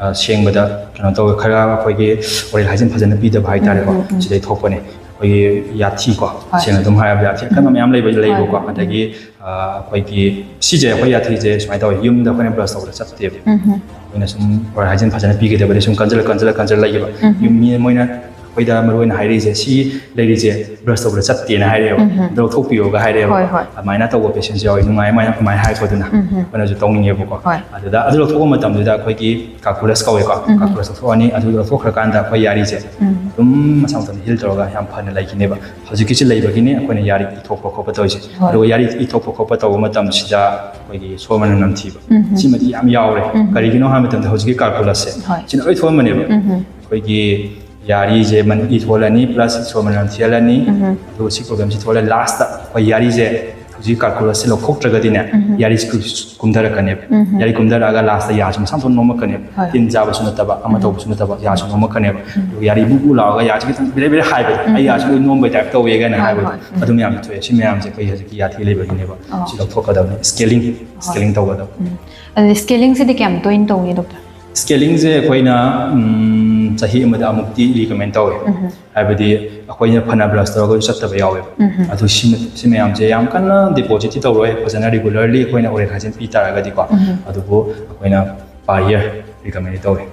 ꯑ, ꯁꯦꯡꯕꯗ ꯀꯩꯅꯣ ꯇꯧꯋꯦ, ꯈꯔ ꯑꯩꯈꯣꯏꯒꯤ ꯑꯣꯔꯦꯜ ꯍꯥꯏꯖꯤꯟ ꯐꯖꯅ ꯄꯤꯗꯕ ꯍꯥꯏꯇꯥꯔꯦꯀꯣ꯫ ꯁꯤꯗꯩ ꯊꯣꯛꯄꯅꯦ꯫ ꯑꯩꯈꯣꯏꯒꯤ ꯌꯥꯊꯤꯀꯣ, ꯁꯦꯡꯅ ꯑꯗꯨꯝ ꯍꯥꯏꯔꯕꯗ ꯌꯥꯊꯤ ꯑꯀꯟꯕ ꯃꯌꯥꯝ ꯂꯩꯕ, ꯂꯩꯕꯀꯣ꯫ ꯑꯗꯒꯤ ꯑ, ꯑꯩꯈꯣꯏꯒꯤ ꯁꯤꯁꯦ ꯑꯩꯈꯣꯏ ꯌꯥꯊꯤꯁꯦ ꯁꯨꯃꯥꯏꯅ ꯇꯧꯋꯦ, ꯌꯨꯝꯗ ꯑꯩꯈꯣꯏꯅ ꯕ꯭ꯔꯁ ꯇꯧꯕꯗ ꯆꯠꯇꯦꯕ꯫ ꯑꯩꯈꯣꯏꯅ ꯁꯨꯝ ꯑꯣꯔꯦꯜ ꯍꯥꯏꯖꯤꯟ ꯐꯖꯅ ꯄꯤꯈꯤꯗꯕꯗꯤ ꯁꯨꯝ ꯀꯟꯖꯜꯂ ꯀꯟꯖꯜꯂ ꯀꯟꯖꯜꯂ ꯂꯩꯈꯤꯕ꯫ ꯌꯨꯝ ꯃꯤ ꯃꯣꯏꯅ ꯑꯩꯈꯣꯏꯗ ꯃꯔꯨ ꯑꯣꯏꯅ ꯍꯥꯏꯔꯛꯏꯁꯦ, ꯁꯤ ꯂꯩꯔꯤꯁꯦ ꯕ꯭ꯔꯁ ꯇꯧꯕꯗ ꯆꯠꯇꯦꯅ ꯍꯥꯏꯔꯛꯑꯦꯕ꯫ ꯑꯗꯣ ꯂꯧꯊꯣꯛꯄꯤꯌꯣꯒ ꯍꯥꯏꯔꯛꯑꯦꯕ꯫ ꯍꯣꯏ, ꯍꯣꯏ꯫ ꯑꯗꯨꯃꯥꯏꯅ ꯇꯧꯕ ꯄꯦꯁꯦꯟꯁꯨ ꯌꯥꯎꯋꯤ, ꯅꯨꯡꯉꯥꯏ ꯃꯥꯏꯅ ꯑꯗꯨꯃꯥꯏꯅ ꯍꯥꯏꯔꯛꯄꯗꯨꯅ ꯑꯩꯈꯣꯏꯅꯁꯨ ꯇꯧꯅꯤꯡꯉꯦꯕꯀꯣ꯫ ꯍꯣꯏ꯫ ꯑꯗꯨꯗ ꯑꯗꯨ ꯂꯧꯊꯣꯛꯄ ꯃꯇꯝꯗꯨꯗ ꯑꯩꯈꯣꯏꯒꯤ ꯀꯥꯜꯀꯨꯂꯁ ꯀꯧꯋꯦꯀꯣ, ꯀꯥꯜꯀꯨꯂꯁ ꯂꯧꯊꯣꯛꯑꯅꯤ꯫ ꯑꯗꯨ ꯂꯧꯊꯣꯛꯈ꯭ꯔꯀꯥꯟꯗ ꯑꯩꯈꯣꯏ ꯌꯥꯔꯤꯁꯦ ꯑꯗꯨꯝ ꯃꯁꯥ ꯃꯊꯟꯇ ꯍꯤꯜ ꯇꯧꯔꯒ ꯌꯥꯝ ꯐꯅ ꯂꯩꯈꯤꯅꯦꯕ꯫ ꯍꯧꯖꯤꯛꯀꯤꯁꯤ ꯂꯩꯕꯒꯤꯅꯦ ꯑꯩꯈꯣꯏꯅ ꯌꯥꯔꯤ ꯏ ꯊꯣꯛꯄ ꯈꯣꯠꯄ ꯇꯧꯔꯤꯁꯦ꯫ ꯍꯣꯏ꯫ ꯑꯗꯨꯒ ꯌꯥꯔꯤ ꯏ ꯊꯣꯛꯄ ꯈꯣꯠꯄ ꯇꯧꯕ ꯃꯇꯝꯁꯤꯗ ꯑꯩꯈꯣꯏꯒꯤ ꯁꯣꯔ ꯃꯅꯝ ꯅꯝꯊꯤꯕ, ꯁꯤꯃꯗꯤ ꯌꯥꯝ ꯌꯥꯎꯔꯦ꯫ ꯀꯔꯤꯒꯤꯅꯣ ꯍꯥꯏꯕ ꯃꯇꯝꯗ ꯍꯧꯖꯤꯛꯀꯤ ꯀꯥꯜꯀꯨꯂꯁꯁꯦ, ꯍꯣꯏ꯫ ꯁꯤꯅ ꯂꯣꯏ ꯊꯣꯛꯍꯟꯕꯅꯦꯕ꯫ ꯑꯩꯈꯣꯏꯒꯤ ꯌꯥꯔꯤꯁꯦ ꯃꯅꯨꯡ ꯏ ꯊꯣꯛꯍꯜꯂꯅꯤ, ꯄ꯭ꯂꯁ ꯁꯣꯔ ꯃꯅꯝ ꯊꯤꯍꯜꯂꯅꯤ꯫ ꯑꯗꯨꯒ ꯁꯤ ꯄ꯭ꯔꯣꯕ꯭ꯂꯦꯝꯁꯤ ꯊꯣꯛꯍꯜꯂꯦ꯫ ꯂꯥꯁꯇ ꯑꯩꯈꯣꯏ ꯌꯥꯔꯤꯁꯦ ꯍꯧꯖꯤꯛ ꯀꯥꯜꯀꯨꯂꯁꯁꯦ ꯂꯧꯊꯣꯛꯇ꯭ꯔꯒꯗꯤꯅꯦ, ꯌꯥꯔꯤꯁꯦ ꯀꯨꯝꯊꯔꯛꯀꯅꯦꯕ꯫ ꯌꯥꯔꯤ ꯀꯨꯝꯊꯔꯛꯑꯒ ꯂꯥꯁꯇ ꯌꯥꯁꯨ ꯃꯁꯥ ꯃꯊꯟꯇ ꯅꯣꯝꯃꯛꯀꯅꯦꯕ꯫ ꯍꯣꯏ꯫ ꯇꯤꯟ ꯆꯥꯕꯁꯨ ꯅꯠꯇꯕ, ꯑꯃ ꯇꯧꯕꯁꯨ ꯅꯠꯇꯕ, ꯌꯥꯁꯨ ꯅꯣꯝꯃꯛꯀꯅꯦꯕ꯫ ꯑꯗꯨꯒ ꯌꯥꯔꯤ ꯕꯨ ꯕꯨ ꯂꯥꯎꯔꯒ ꯌꯥꯁꯤ ꯈꯤꯇꯪ ꯕꯦꯔꯦ ꯕꯦꯔꯦ ꯍꯥꯏꯕꯗꯣ, "ꯑꯩ ꯌꯥꯁꯤ ꯂꯣꯏ ꯅꯣꯝꯕꯩ ꯇꯥꯏꯞ ꯇꯧꯋꯦ" ꯀꯥꯏꯅ ꯍꯣꯏ, ꯍꯥꯏꯕꯗꯣ꯫ ꯍꯣꯏ꯫ ꯑꯗꯨ ꯃꯌꯥꯝꯁꯦ ꯊꯣꯛꯑꯦ꯫ ꯁꯤ ꯃꯌꯥꯝꯁꯦ ꯑꯩꯈꯣꯏ ꯍꯧꯖꯤꯛꯀꯤ ꯌꯥꯊꯤ ꯂꯩꯕꯒꯤꯅꯦꯕ꯫ ꯑꯣ꯫ ꯁꯤ ꯂꯧꯊꯣꯛꯀꯗꯕꯅꯤ꯫ ꯁ꯭ꯀꯦꯂꯤꯡ, ꯁ꯭ꯀꯦꯂꯤꯡ ꯇꯧꯒꯗꯕ꯫ ꯑꯗꯨꯗꯤ ꯁ꯭ꯀꯦꯂꯤꯡꯁꯤꯗꯤ ꯀꯌꯥꯝ ꯇꯣꯏꯅ ꯇꯧꯅꯤ, ꯗꯣꯛꯇꯔ? ꯁ꯭ꯀꯦꯂꯤꯡꯁꯦ ꯑꯩꯈꯣꯏꯅ, ꯎꯝ, ꯆꯍꯤ ꯑꯃꯗ ꯑꯃꯨꯛꯇꯤ ꯔꯤꯀꯃꯦꯟ ꯇꯧꯋꯦ꯫ ꯍꯥꯏꯕꯗꯤ ꯑꯩꯈꯣꯏꯅ ꯐꯅ ꯕ꯭ꯔꯁ ꯇꯧꯔꯒꯁꯨ ꯆꯠꯇꯕ ꯌꯥꯎꯋꯦꯕ꯫ ꯑꯗꯨ ꯁꯤ, ꯁꯤ ꯃꯌꯥꯝꯁꯦ ꯌꯥꯝ ꯀꯟꯅ ꯗꯤꯄꯣꯖꯤꯠꯇꯤ ꯇꯧꯔꯣꯏ, ꯐꯖꯅ ꯔꯤꯒꯨꯂꯔꯂꯤ ꯑꯩꯈꯣꯏꯅ ꯑꯣꯔꯦꯜ ꯍꯥꯏꯖꯤꯟ ꯄꯤ ꯇꯥꯔꯒꯗꯤꯀꯣ꯫ ꯑꯗꯨꯕꯨ ꯑꯩꯈꯣꯏꯅ per year recommend ꯇꯧꯋꯦ꯫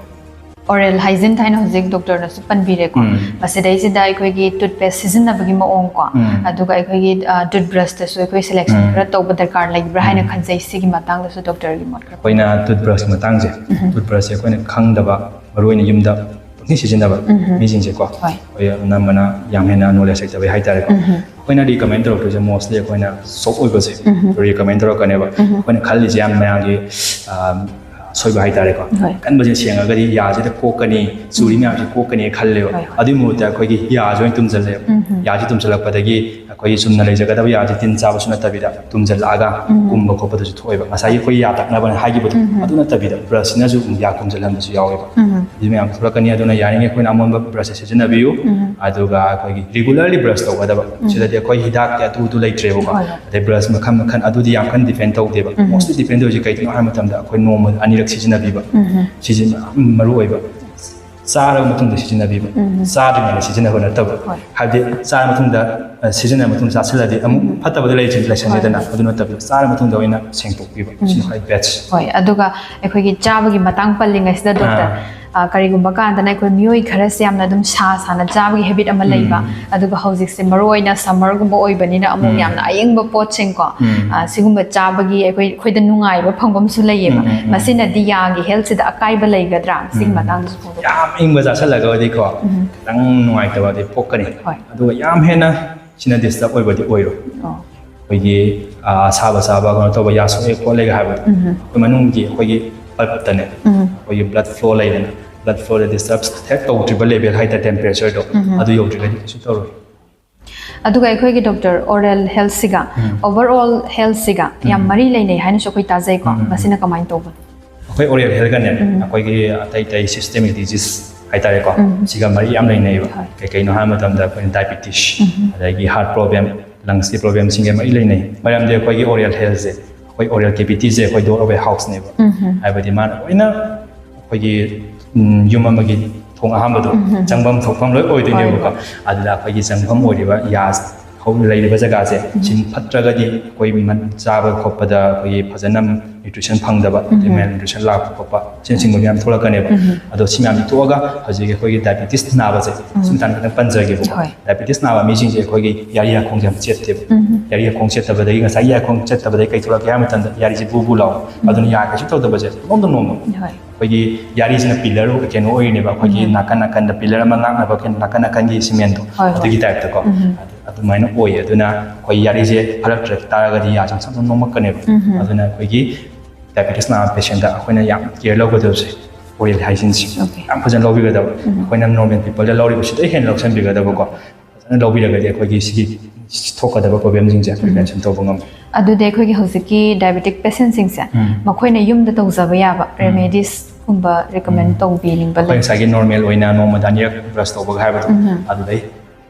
ꯑꯣꯔꯦꯜ ꯍꯥꯏꯖꯤꯟ ꯍꯥꯏꯅ ꯍꯧꯖꯤꯛ ꯗꯣꯛꯇꯔꯅꯁꯨ ꯄꯟꯕꯤꯔꯦꯀꯣ꯫ ꯎꯝ꯫ ꯃꯁꯤꯗꯩꯁꯤꯗ ꯑꯩꯈꯣꯏꯒꯤ ꯇꯨꯠꯄꯦꯁ ꯁꯤꯖꯤꯟꯅꯕꯒꯤ ꯃꯑꯣꯡ ꯀꯣ, ꯎꯝ꯫ ꯑꯗꯨꯒ ꯑꯩꯈꯣꯏꯒꯤ ꯇꯨꯠꯕ꯭ꯔꯁꯇꯁꯨ ꯑꯩꯈꯣꯏ ꯁꯦꯂꯦꯛꯁꯟ ꯎꯝ꯫ ꯈꯔ ꯇꯧꯕ ꯗꯔꯀꯥꯔ ꯂꯩꯕ꯭ꯔꯥ ꯍꯥꯏꯅ ꯎꯝ꯫ ꯈꯟꯖꯩ꯫ ꯁꯤꯒꯤ ꯃꯇꯥꯡꯗꯁꯨ ꯗꯣꯛꯇꯔꯒꯤ ꯃꯣꯠ ꯈꯔ ꯑꯩꯈꯣꯏꯅ ꯇꯨꯠꯕ꯭ꯔꯁꯀꯤ ꯃꯇꯥꯡꯁꯦ, ꯇꯨꯠꯕ꯭ꯔꯁꯁꯦ ꯑꯩꯈꯣꯏꯅ ꯈꯪꯗꯕ ꯃꯔꯨꯑꯣꯏꯅ ꯌꯨꯝꯗ ꯄꯪꯁꯤ ꯁꯤꯖꯤꯟꯅꯕ ꯎꯝ. ꯃꯤꯁꯤꯡꯁꯦꯀꯣ ꯍꯣꯏ. ꯑꯩꯈꯣꯏ ꯑꯅꯝꯕꯅ ꯌꯥꯝ ꯍꯦꯟꯅ ꯅꯣꯂꯦꯖ ꯂꯩꯇꯕꯩ ꯍꯥꯏꯇꯥꯔꯦꯀꯣ. ꯎꯝ. ꯑꯩꯈꯣꯏꯅ ꯔꯤꯀꯃꯦꯟ ꯇꯧꯔꯛꯇꯣꯏꯁꯦ ꯃꯣꯁꯂꯤ ꯑꯩꯈꯣꯏꯅ ꯁꯣꯞ ꯑꯣꯏꯕꯁꯦ ꯎꯝ. ꯔꯤꯀꯃꯦꯟ ꯇꯧꯔꯛꯀꯅꯦꯕ. ꯎꯝ. ꯑꯩꯈꯣꯏꯅ ꯈꯜꯂꯤꯁꯦ ꯌꯥꯝ ꯃꯌꯥꯝꯒꯤ ꯑ, ꯑꯁꯣꯏꯕ ꯍꯥꯏꯇꯥꯔꯦꯀꯣ. ꯍꯣꯏ. ꯑꯀꯟꯕꯁꯦ ꯁꯦꯡꯉꯒꯗꯤ ꯌꯥꯁꯤꯗ ꯀꯣꯛꯀꯅꯤ, ꯆꯨꯔꯤ ꯃꯌꯥꯝꯁꯦ ꯀꯣꯛꯀꯅꯤ ꯈꯜꯂꯦꯕ. ꯍꯣꯏ, ꯍꯣꯏ. ꯑꯗꯨꯒꯤ ꯃꯍꯨꯠꯇ ꯑꯩꯈꯣꯏꯒꯤ ꯌꯥꯁꯦ ꯑꯣꯏꯅ ꯇꯨꯝꯁꯤꯜꯂꯦꯕ. ꯎꯝ. ꯌꯥꯁꯦ ꯇꯨꯝꯁꯤꯜꯂꯛꯄꯗꯒꯤ ꯑꯩꯈꯣꯏꯒꯤ ꯆꯨꯝꯅ ꯂꯩꯖꯒꯗꯕ ꯌꯥꯁꯦ ꯇꯤꯟ ꯆꯥꯕꯁꯨ ꯅꯠꯇꯕꯤꯗ ꯇꯨꯝꯁꯤꯜꯂꯛꯑꯒ ꯎꯝ. ꯀꯨꯝꯕ ꯈꯣꯠꯄꯗꯁꯨ ꯊꯣꯛꯑꯦꯕ. ꯉꯁꯥꯏꯒꯤ ꯑꯩꯈꯣꯏ ꯌꯥ ꯇꯛꯅꯕꯅ ꯍꯥꯏꯈꯤꯕꯗꯣ ꯎꯝ. ꯑꯗꯨ ꯅꯠꯇꯕꯤꯗ ꯕ꯭ꯔꯁꯁꯤꯅꯁꯨ ꯑꯃꯨꯛ ꯌꯥ ꯀꯨꯝꯁꯤꯜꯍꯟꯕꯁꯨ ꯌꯥꯎꯋꯦꯕ. ꯎꯝ. ꯑꯗꯨ ꯃꯌꯥꯝ ꯊꯣꯛꯂꯛꯀꯅꯤ. ꯑꯗꯨꯅ ꯌꯥꯔꯤꯉꯩ ꯑꯩꯈꯣꯏꯅ ꯑꯃꯣꯟꯕ ꯕ꯭ꯔꯁꯁꯦ ꯁꯤꯖꯤꯟꯅꯕꯤꯌꯨ. ꯎꯝ. ꯑꯗꯨꯒ ꯑꯩꯈꯣꯏꯒꯤ ꯔꯤꯒꯨꯂꯔꯂꯤ ꯕ꯭ꯔꯁ ꯇꯧꯒꯗꯕ. ꯁꯤꯗꯗꯤ ꯑꯩꯈꯣꯏ ꯍꯤꯗꯥꯛꯀꯤ ꯑꯗꯨꯗꯨ ꯂꯩꯇ꯭ꯔꯦꯕꯀꯣ. ꯍꯣꯏ, ꯍꯣꯏ. ꯑꯗꯩ ꯕ꯭ꯔꯁ ꯃꯈꯜ ꯃꯈꯜ ꯑꯗꯨꯗꯤ ꯌꯥꯝ ꯀꯟꯅ ꯗꯤꯄꯦꯟ ꯇꯧꯗꯦꯕ. ꯎꯝ. ꯃꯣꯁꯂꯤ ꯗꯤꯄꯦꯟ ꯇꯧꯔꯤꯁꯦ ꯀꯩꯒꯤꯅꯣ ꯍꯥꯏꯕ ꯃꯇꯝꯗ ꯑꯩꯈꯣꯏ ꯅꯣꯡꯃꯗ ꯑꯅꯤꯔꯛ ꯁꯤꯖꯤꯟꯅꯕꯤꯕ. ꯎꯝ. ꯁꯤꯁꯦ ꯌꯥꯝ ꯃꯔꯨ ꯑꯣꯏꯕ. ꯆꯥꯔꯕ ꯃꯇꯨꯡꯗ ꯁꯤꯖꯤꯟꯅꯕꯤꯕ. ꯎꯝ. ꯆꯥꯗ꯭ꯔꯤꯉꯩꯗ ꯁꯤꯖꯤꯟꯅꯕ ꯅꯠꯇꯕ. ꯍꯣꯏ. ꯍꯥꯏꯕꯗꯤ ꯆꯥꯔ ꯃꯇꯨꯡꯗ ꯑ, ꯁꯤꯖꯤꯟꯅꯔ ꯃꯇꯨꯡꯗ ꯆꯥꯁꯤꯜꯂꯗꯤ ꯑꯃꯨꯛ ꯐꯠꯇꯕꯗ ꯂꯩꯁꯤꯟ- ꯂꯩꯁꯟꯒꯦꯗꯅ. ꯑꯗꯨ ꯅꯠꯇꯕꯤꯗ ꯆꯥꯔ ꯃꯇꯨꯡꯗ ꯑꯣꯏꯅ ꯁꯦꯡꯗꯣꯛꯄꯤꯕ. ꯁꯤꯅ ꯈ꯭ꯋꯥꯏ ꯕꯦꯁ. ꯍꯣꯏ. ꯑꯗꯨꯒ ꯑꯩꯈꯣꯏꯒꯤ ꯆꯥꯕꯒꯤ ꯃꯇꯥꯡ ꯄꯜꯂꯤꯉꯩꯁꯤꯗ ꯗꯣꯛꯇꯔ, ꯑ, ꯀꯔꯤꯒꯨꯝꯕ ꯀꯥꯟꯗꯅ ꯑꯩꯈꯣꯏ ꯃꯤꯑꯣꯏ ꯈꯔꯁꯦ ꯌꯥꯝꯅ ꯑꯗꯨꯝ ꯁꯥ ꯁꯥꯅ ꯆꯥꯕꯒꯤ ꯍꯦꯕꯤꯠ ꯑꯃ ꯂꯩꯕ. ꯑꯗꯨꯒ ꯍꯧꯖꯤꯛꯁꯦ ꯃꯔꯨꯑꯣꯏꯅ ꯁꯝꯃꯔꯒꯨꯝꯕ ꯑꯣꯏꯕꯅꯤꯅ ꯑꯃꯨꯛ ꯌꯥꯝꯅ ꯑꯌꯤꯡꯕ ꯄꯣꯠꯁꯤꯡꯀꯣ, ꯑ, ꯁꯤꯒꯨꯝꯕ ꯆꯥꯕꯒꯤ ꯑꯩꯈꯣꯏ ꯑꯩꯈꯣꯏꯗ ꯅꯨꯡꯉꯥꯏꯕ ꯐꯪꯐꯝꯁꯨ ꯂꯩꯌꯦꯕ. ꯃꯁꯤꯅꯗꯤ ꯌꯥꯒꯤ ꯍꯦꯜꯠꯁꯤꯗ ꯑꯀꯥꯏꯕ ꯂꯩꯒꯗ꯭ꯔꯥ? ꯁꯤꯒꯤ ꯃꯇꯥꯡꯗꯁꯨ ꯐꯣꯡꯗꯣꯛꯄꯤꯌꯨ. ꯌꯥꯝ ꯏꯪꯕ ꯆꯥꯁꯤꯜꯂꯒꯗꯤꯀꯣ ꯈꯤꯇꯪ ꯅꯨꯡꯉꯥꯏꯇꯕꯗꯤ ꯄꯣꯛꯀꯅꯤ. ꯍꯣꯏ. ꯑꯗꯨꯒ ꯌꯥꯝ ꯍꯦꯟꯅ ꯁꯤꯅ ꯗꯤꯁꯇꯔꯕ ꯑꯣꯏꯕꯗꯤ ꯑꯣꯏꯔꯣꯏ. ꯑꯣ. ꯑꯩꯈꯣꯏꯒꯤ ꯑ, ꯑꯁꯥꯕ ꯆꯥꯕ ꯀꯩꯅꯣ ꯇꯧꯕ ꯌꯥ ꯁꯣꯛꯑꯦ ꯈꯣꯠꯂꯦꯒ ꯍꯥꯏꯕꯗꯣ ꯑꯩꯈꯣꯏ ꯃꯅꯨꯡꯒꯤ ꯑꯩꯈꯣꯏꯒꯤ ꯄꯜꯞꯇꯅꯦ. ꯑꯩꯈꯣꯏꯒꯤ ꯕ꯭ꯂꯠ ꯐ꯭ꯂꯣ ꯂꯩꯗꯅ, ꯕ꯭ꯂꯠ ꯐ꯭ꯂꯣꯗ ꯗꯤꯁꯇꯔꯕ ꯍꯦꯛ ꯇꯧꯗ꯭ꯔꯤꯕ ꯂꯦꯚꯦꯜ ꯍꯥꯏꯇꯥꯔꯦ, ꯇꯦꯝꯄꯔꯦꯆꯔꯗꯣ ꯑꯗꯨ ꯌꯧꯗ꯭ꯔꯤꯒꯗꯤ ꯀꯩꯁꯨ ꯇꯧꯔꯣꯏ. ꯑꯗꯨꯒ ꯑꯩꯈꯣꯏꯒꯤ ꯗꯣꯛꯇꯔ, ꯑꯣꯔꯦꯜ ꯍꯦꯜꯠꯁꯤꯒ ꯑꯣꯚꯔ ꯑꯣꯜ ꯍꯦꯜꯠꯁꯤꯒ ꯌꯥꯝ ꯃꯔꯤ ꯂꯩꯅꯩ ꯍꯥꯏꯅꯁꯨ ꯑꯩꯈꯣꯏ ꯇꯥꯖꯩꯀꯣ. ꯃꯁꯤꯅ ꯀꯃꯥꯏꯅ ꯇꯧꯕꯅꯣ? ꯑꯩꯈꯣꯏ ꯑꯣꯔꯦꯜ ꯍꯦꯜꯠꯀꯅꯦ ꯑꯩꯈꯣꯏꯒꯤ ꯑꯇꯩ ꯑꯇꯩ ꯁꯤꯁꯇꯦꯃꯤꯛ ꯗꯤꯖꯤꯁ ꯍꯥꯏꯇꯥꯔꯦꯀꯣ, ꯁꯤꯒ ꯃꯔꯤ ꯌꯥꯝ ꯂꯩꯅꯩꯕ. ꯍꯣꯏ. ꯀꯩ ꯀꯩꯅꯣ ꯍꯥꯏꯕ ꯃꯇꯝꯗ ꯑꯩꯈꯣꯏꯅ ꯗꯥꯏꯕꯤꯇꯤꯁ, ꯑꯗꯒꯤ ꯍꯥꯔꯠ ꯄ꯭ꯔꯣꯕ꯭ꯂꯦꯝ, ꯂꯪꯁꯀꯤ ꯄ꯭ꯔꯣꯕ꯭ꯂꯦꯝꯁꯤꯡꯒ ꯃꯔꯤ ꯂꯩꯅꯩ. ꯃꯔꯝꯗꯤ ꯑꯩꯈꯣꯏꯒꯤ ꯑꯣꯔꯦꯜ ꯍꯦꯜꯠꯁꯦ, ꯑꯩꯈꯣꯏ ꯑꯣꯔꯦꯜ ꯀꯦꯕꯤꯇꯤꯁꯦ ꯑꯩꯈꯣꯏ ꯗꯣꯔ ꯑꯣꯐ ꯍꯥꯎꯁꯅꯦꯕ. ꯍꯥꯏꯕꯗꯤ ꯃꯥꯅ ꯂꯣꯏꯅ ꯑꯩꯈꯣꯏꯒꯤ ꯎꯝ, ꯌꯨꯝ ꯑꯃꯒꯤ ꯊꯣꯡ ꯑꯍꯥꯟꯕꯗꯣ ꯆꯪꯐꯝ ꯊꯣꯛꯐꯝ ꯂꯣꯏ ꯑꯣꯏꯗꯣꯏꯅꯦꯕꯀꯣ. ꯍꯣꯏ, ꯑꯗꯨꯗ ꯑꯩꯈꯣꯏꯒꯤ ꯆꯪꯐꯝ ꯑꯣꯏꯔꯤꯕ ꯌꯥ ꯍꯧ- ꯂꯩꯔꯤꯕ ꯖꯒꯥꯁꯦ ꯁꯤ ꯐꯠꯇ꯭ꯔꯒꯗꯤ ꯑꯩꯈꯣꯏ ꯃꯟ- ꯆꯥꯕ ꯈꯣꯠꯄꯗ ꯑꯩꯈꯣꯏꯒꯤ ꯐꯖꯅ ꯅ꯭ꯌꯨꯇ꯭ꯔꯤꯁꯟ ꯐꯪꯗꯕ, ꯑꯗꯩ ꯃꯦꯜ ꯅ꯭ꯌꯨꯇ꯭ꯔꯤꯁꯟ ꯂꯥꯛꯄ ꯈꯣꯠꯄ, ꯑꯁꯤꯅꯆꯤꯡꯕ ꯃꯌꯥꯝ ꯊꯣꯛꯂꯛꯀꯅꯦꯕ꯫ ꯑꯗꯣ ꯁꯤ ꯃꯌꯥꯝꯁꯤ ꯊꯣꯛꯑꯒ ꯍꯧꯖꯤꯛ ꯑꯩꯈꯣꯏꯒꯤ ꯗꯥꯏꯕꯤꯇꯤꯁ ꯅꯥꯕꯁꯦ, ꯁꯤ ꯃꯇꯥꯡꯗ ꯈꯤꯇꯪ ꯄꯟꯖꯒꯦꯕꯀꯣ꯫ ꯍꯣꯏ꯫ ꯗꯥꯏꯕꯤꯇꯤꯁ ꯅꯥꯕ ꯃꯤꯁꯤꯡꯁꯦ ꯑꯩꯈꯣꯏꯒꯤ ꯌꯥꯔꯤ ꯌꯥꯈꯣꯡꯁꯦ ꯌꯥꯝ ꯆꯦꯠꯇꯦꯕ꯫ ꯌꯥꯔꯤ ꯌꯥꯈꯣꯡ ꯆꯦꯠꯇꯕꯗꯒꯤ, ꯉꯁꯥꯏꯒꯤ ꯌꯥꯈꯣꯡ ꯆꯦꯠꯇꯕꯗꯒꯤ ꯀꯩ ꯊꯣꯛꯂꯛꯀꯦ ꯍꯥꯏꯕ ꯃꯇꯝꯗ ꯌꯥꯔꯤꯁꯦ ꯕꯨ ꯕꯨ ꯂꯥꯎ, ꯑꯗꯨꯅ ꯌꯥ ꯀꯩꯁꯨ ꯇꯧꯗꯕꯁꯦ ꯅꯣꯝꯗ ꯅꯣꯝꯕ꯫ ꯍꯣꯏ꯫ ꯑꯩꯈꯣꯏꯒꯤ ꯌꯥꯔꯤꯁꯤꯅ ꯄꯤꯂꯔ ꯀꯩꯅꯣ ꯑꯣꯏꯔꯤꯅꯦꯕ, ꯑꯩꯈꯣꯏꯒꯤ ꯅꯥꯀꯟ ꯅꯥꯀꯟꯗ ꯄꯤꯂꯔ ꯑꯃ ꯉꯥꯛꯅꯕ ꯀꯩꯅꯣ, ꯅꯥꯀꯟ ꯅꯥꯀꯟꯒꯤ ꯁꯤꯃꯦꯟꯗꯣ, ꯍꯣꯏ, ꯍꯣꯏ꯫ ꯑꯗꯨꯒꯤ ꯇꯥꯏꯞꯇꯀꯣ꯫ ꯑꯗꯨꯃꯥꯏꯅ ꯑꯣꯏꯌꯦ꯫ ꯑꯗꯨꯅ ꯑꯩꯈꯣꯏ ꯌꯥꯔꯤꯁꯦ ꯐꯔꯛꯇ꯭ꯔ ꯇꯥꯔꯒꯗꯤ ꯌꯥꯁꯦ ꯁꯠ ꯅꯣꯝꯃꯛꯀꯅꯦꯕ꯫ ꯑꯗꯨꯅ ꯑꯩꯈꯣꯏꯒꯤ ꯗꯥꯏꯕꯦꯇꯤꯁ ꯅꯥꯕ ꯄꯦꯁꯦꯟꯗ ꯑꯩꯈꯣꯏꯅ ꯌꯥꯝ ꯀꯦꯌꯔ ꯂꯧꯒꯗꯕꯁꯦ ꯑꯣꯔꯦꯜ ꯍꯥꯏꯖꯤꯟꯁꯦ꯫ Okay. ꯌꯥꯝ ꯐꯖꯅ ꯂꯧꯕꯤꯒꯗꯕ꯫ ꯑꯩꯈꯣꯏꯅ ꯅꯣꯔꯃꯦꯜ ꯄꯤꯄꯜꯗ ꯂꯧꯔꯤꯕꯁꯤꯗꯩ ꯍꯦꯟꯅ ꯂꯧꯁꯟꯕꯤꯒꯗꯕꯀꯣ꯫ ꯐꯖꯅ ꯂꯧꯕꯤꯔꯒꯗꯤ ꯑꯩꯈꯣꯏꯒꯤ ꯁꯤꯒꯤ ꯊꯣꯛꯀꯗꯕ ꯄ꯭ꯔꯣꯕ꯭ꯂꯦꯝꯁꯤꯡꯁꯦ ꯄ꯭ꯔꯤꯚꯦꯟꯁꯟ ꯇꯧꯕ ꯉꯝꯃꯤ꯫ ꯑꯗꯨꯗꯤ ꯑꯩꯈꯣꯏꯒꯤ ꯍꯧꯖꯤꯛꯀꯤ ꯗꯥꯏꯕꯦꯇꯤꯛ ꯄꯦꯁꯦꯟꯁꯤꯡꯁꯦ, ꯎꯝ꯫ ꯃꯈꯣꯏꯅ ꯌꯨꯝꯗ ꯇꯧꯖꯕ ꯌꯥꯕ ꯔꯦꯃꯦꯗꯤꯁꯀꯨꯝꯕ ꯔꯤꯀꯃꯦꯟ ꯇꯧꯕꯤꯅꯤꯡꯕ ꯑꯩꯈꯣꯏ ꯂꯩꯕ꯭ꯔꯥ? ꯉꯁꯥꯏꯒꯤ ꯅꯣꯔꯃꯦꯜ ꯑꯣꯏꯅ ꯅꯣꯡꯃꯗ ꯑꯅꯤꯔꯛ ꯕ꯭ꯔꯁ ꯇꯧꯕꯒ ꯍꯥꯏꯕꯗꯣ, ꯑꯗꯨꯗꯩ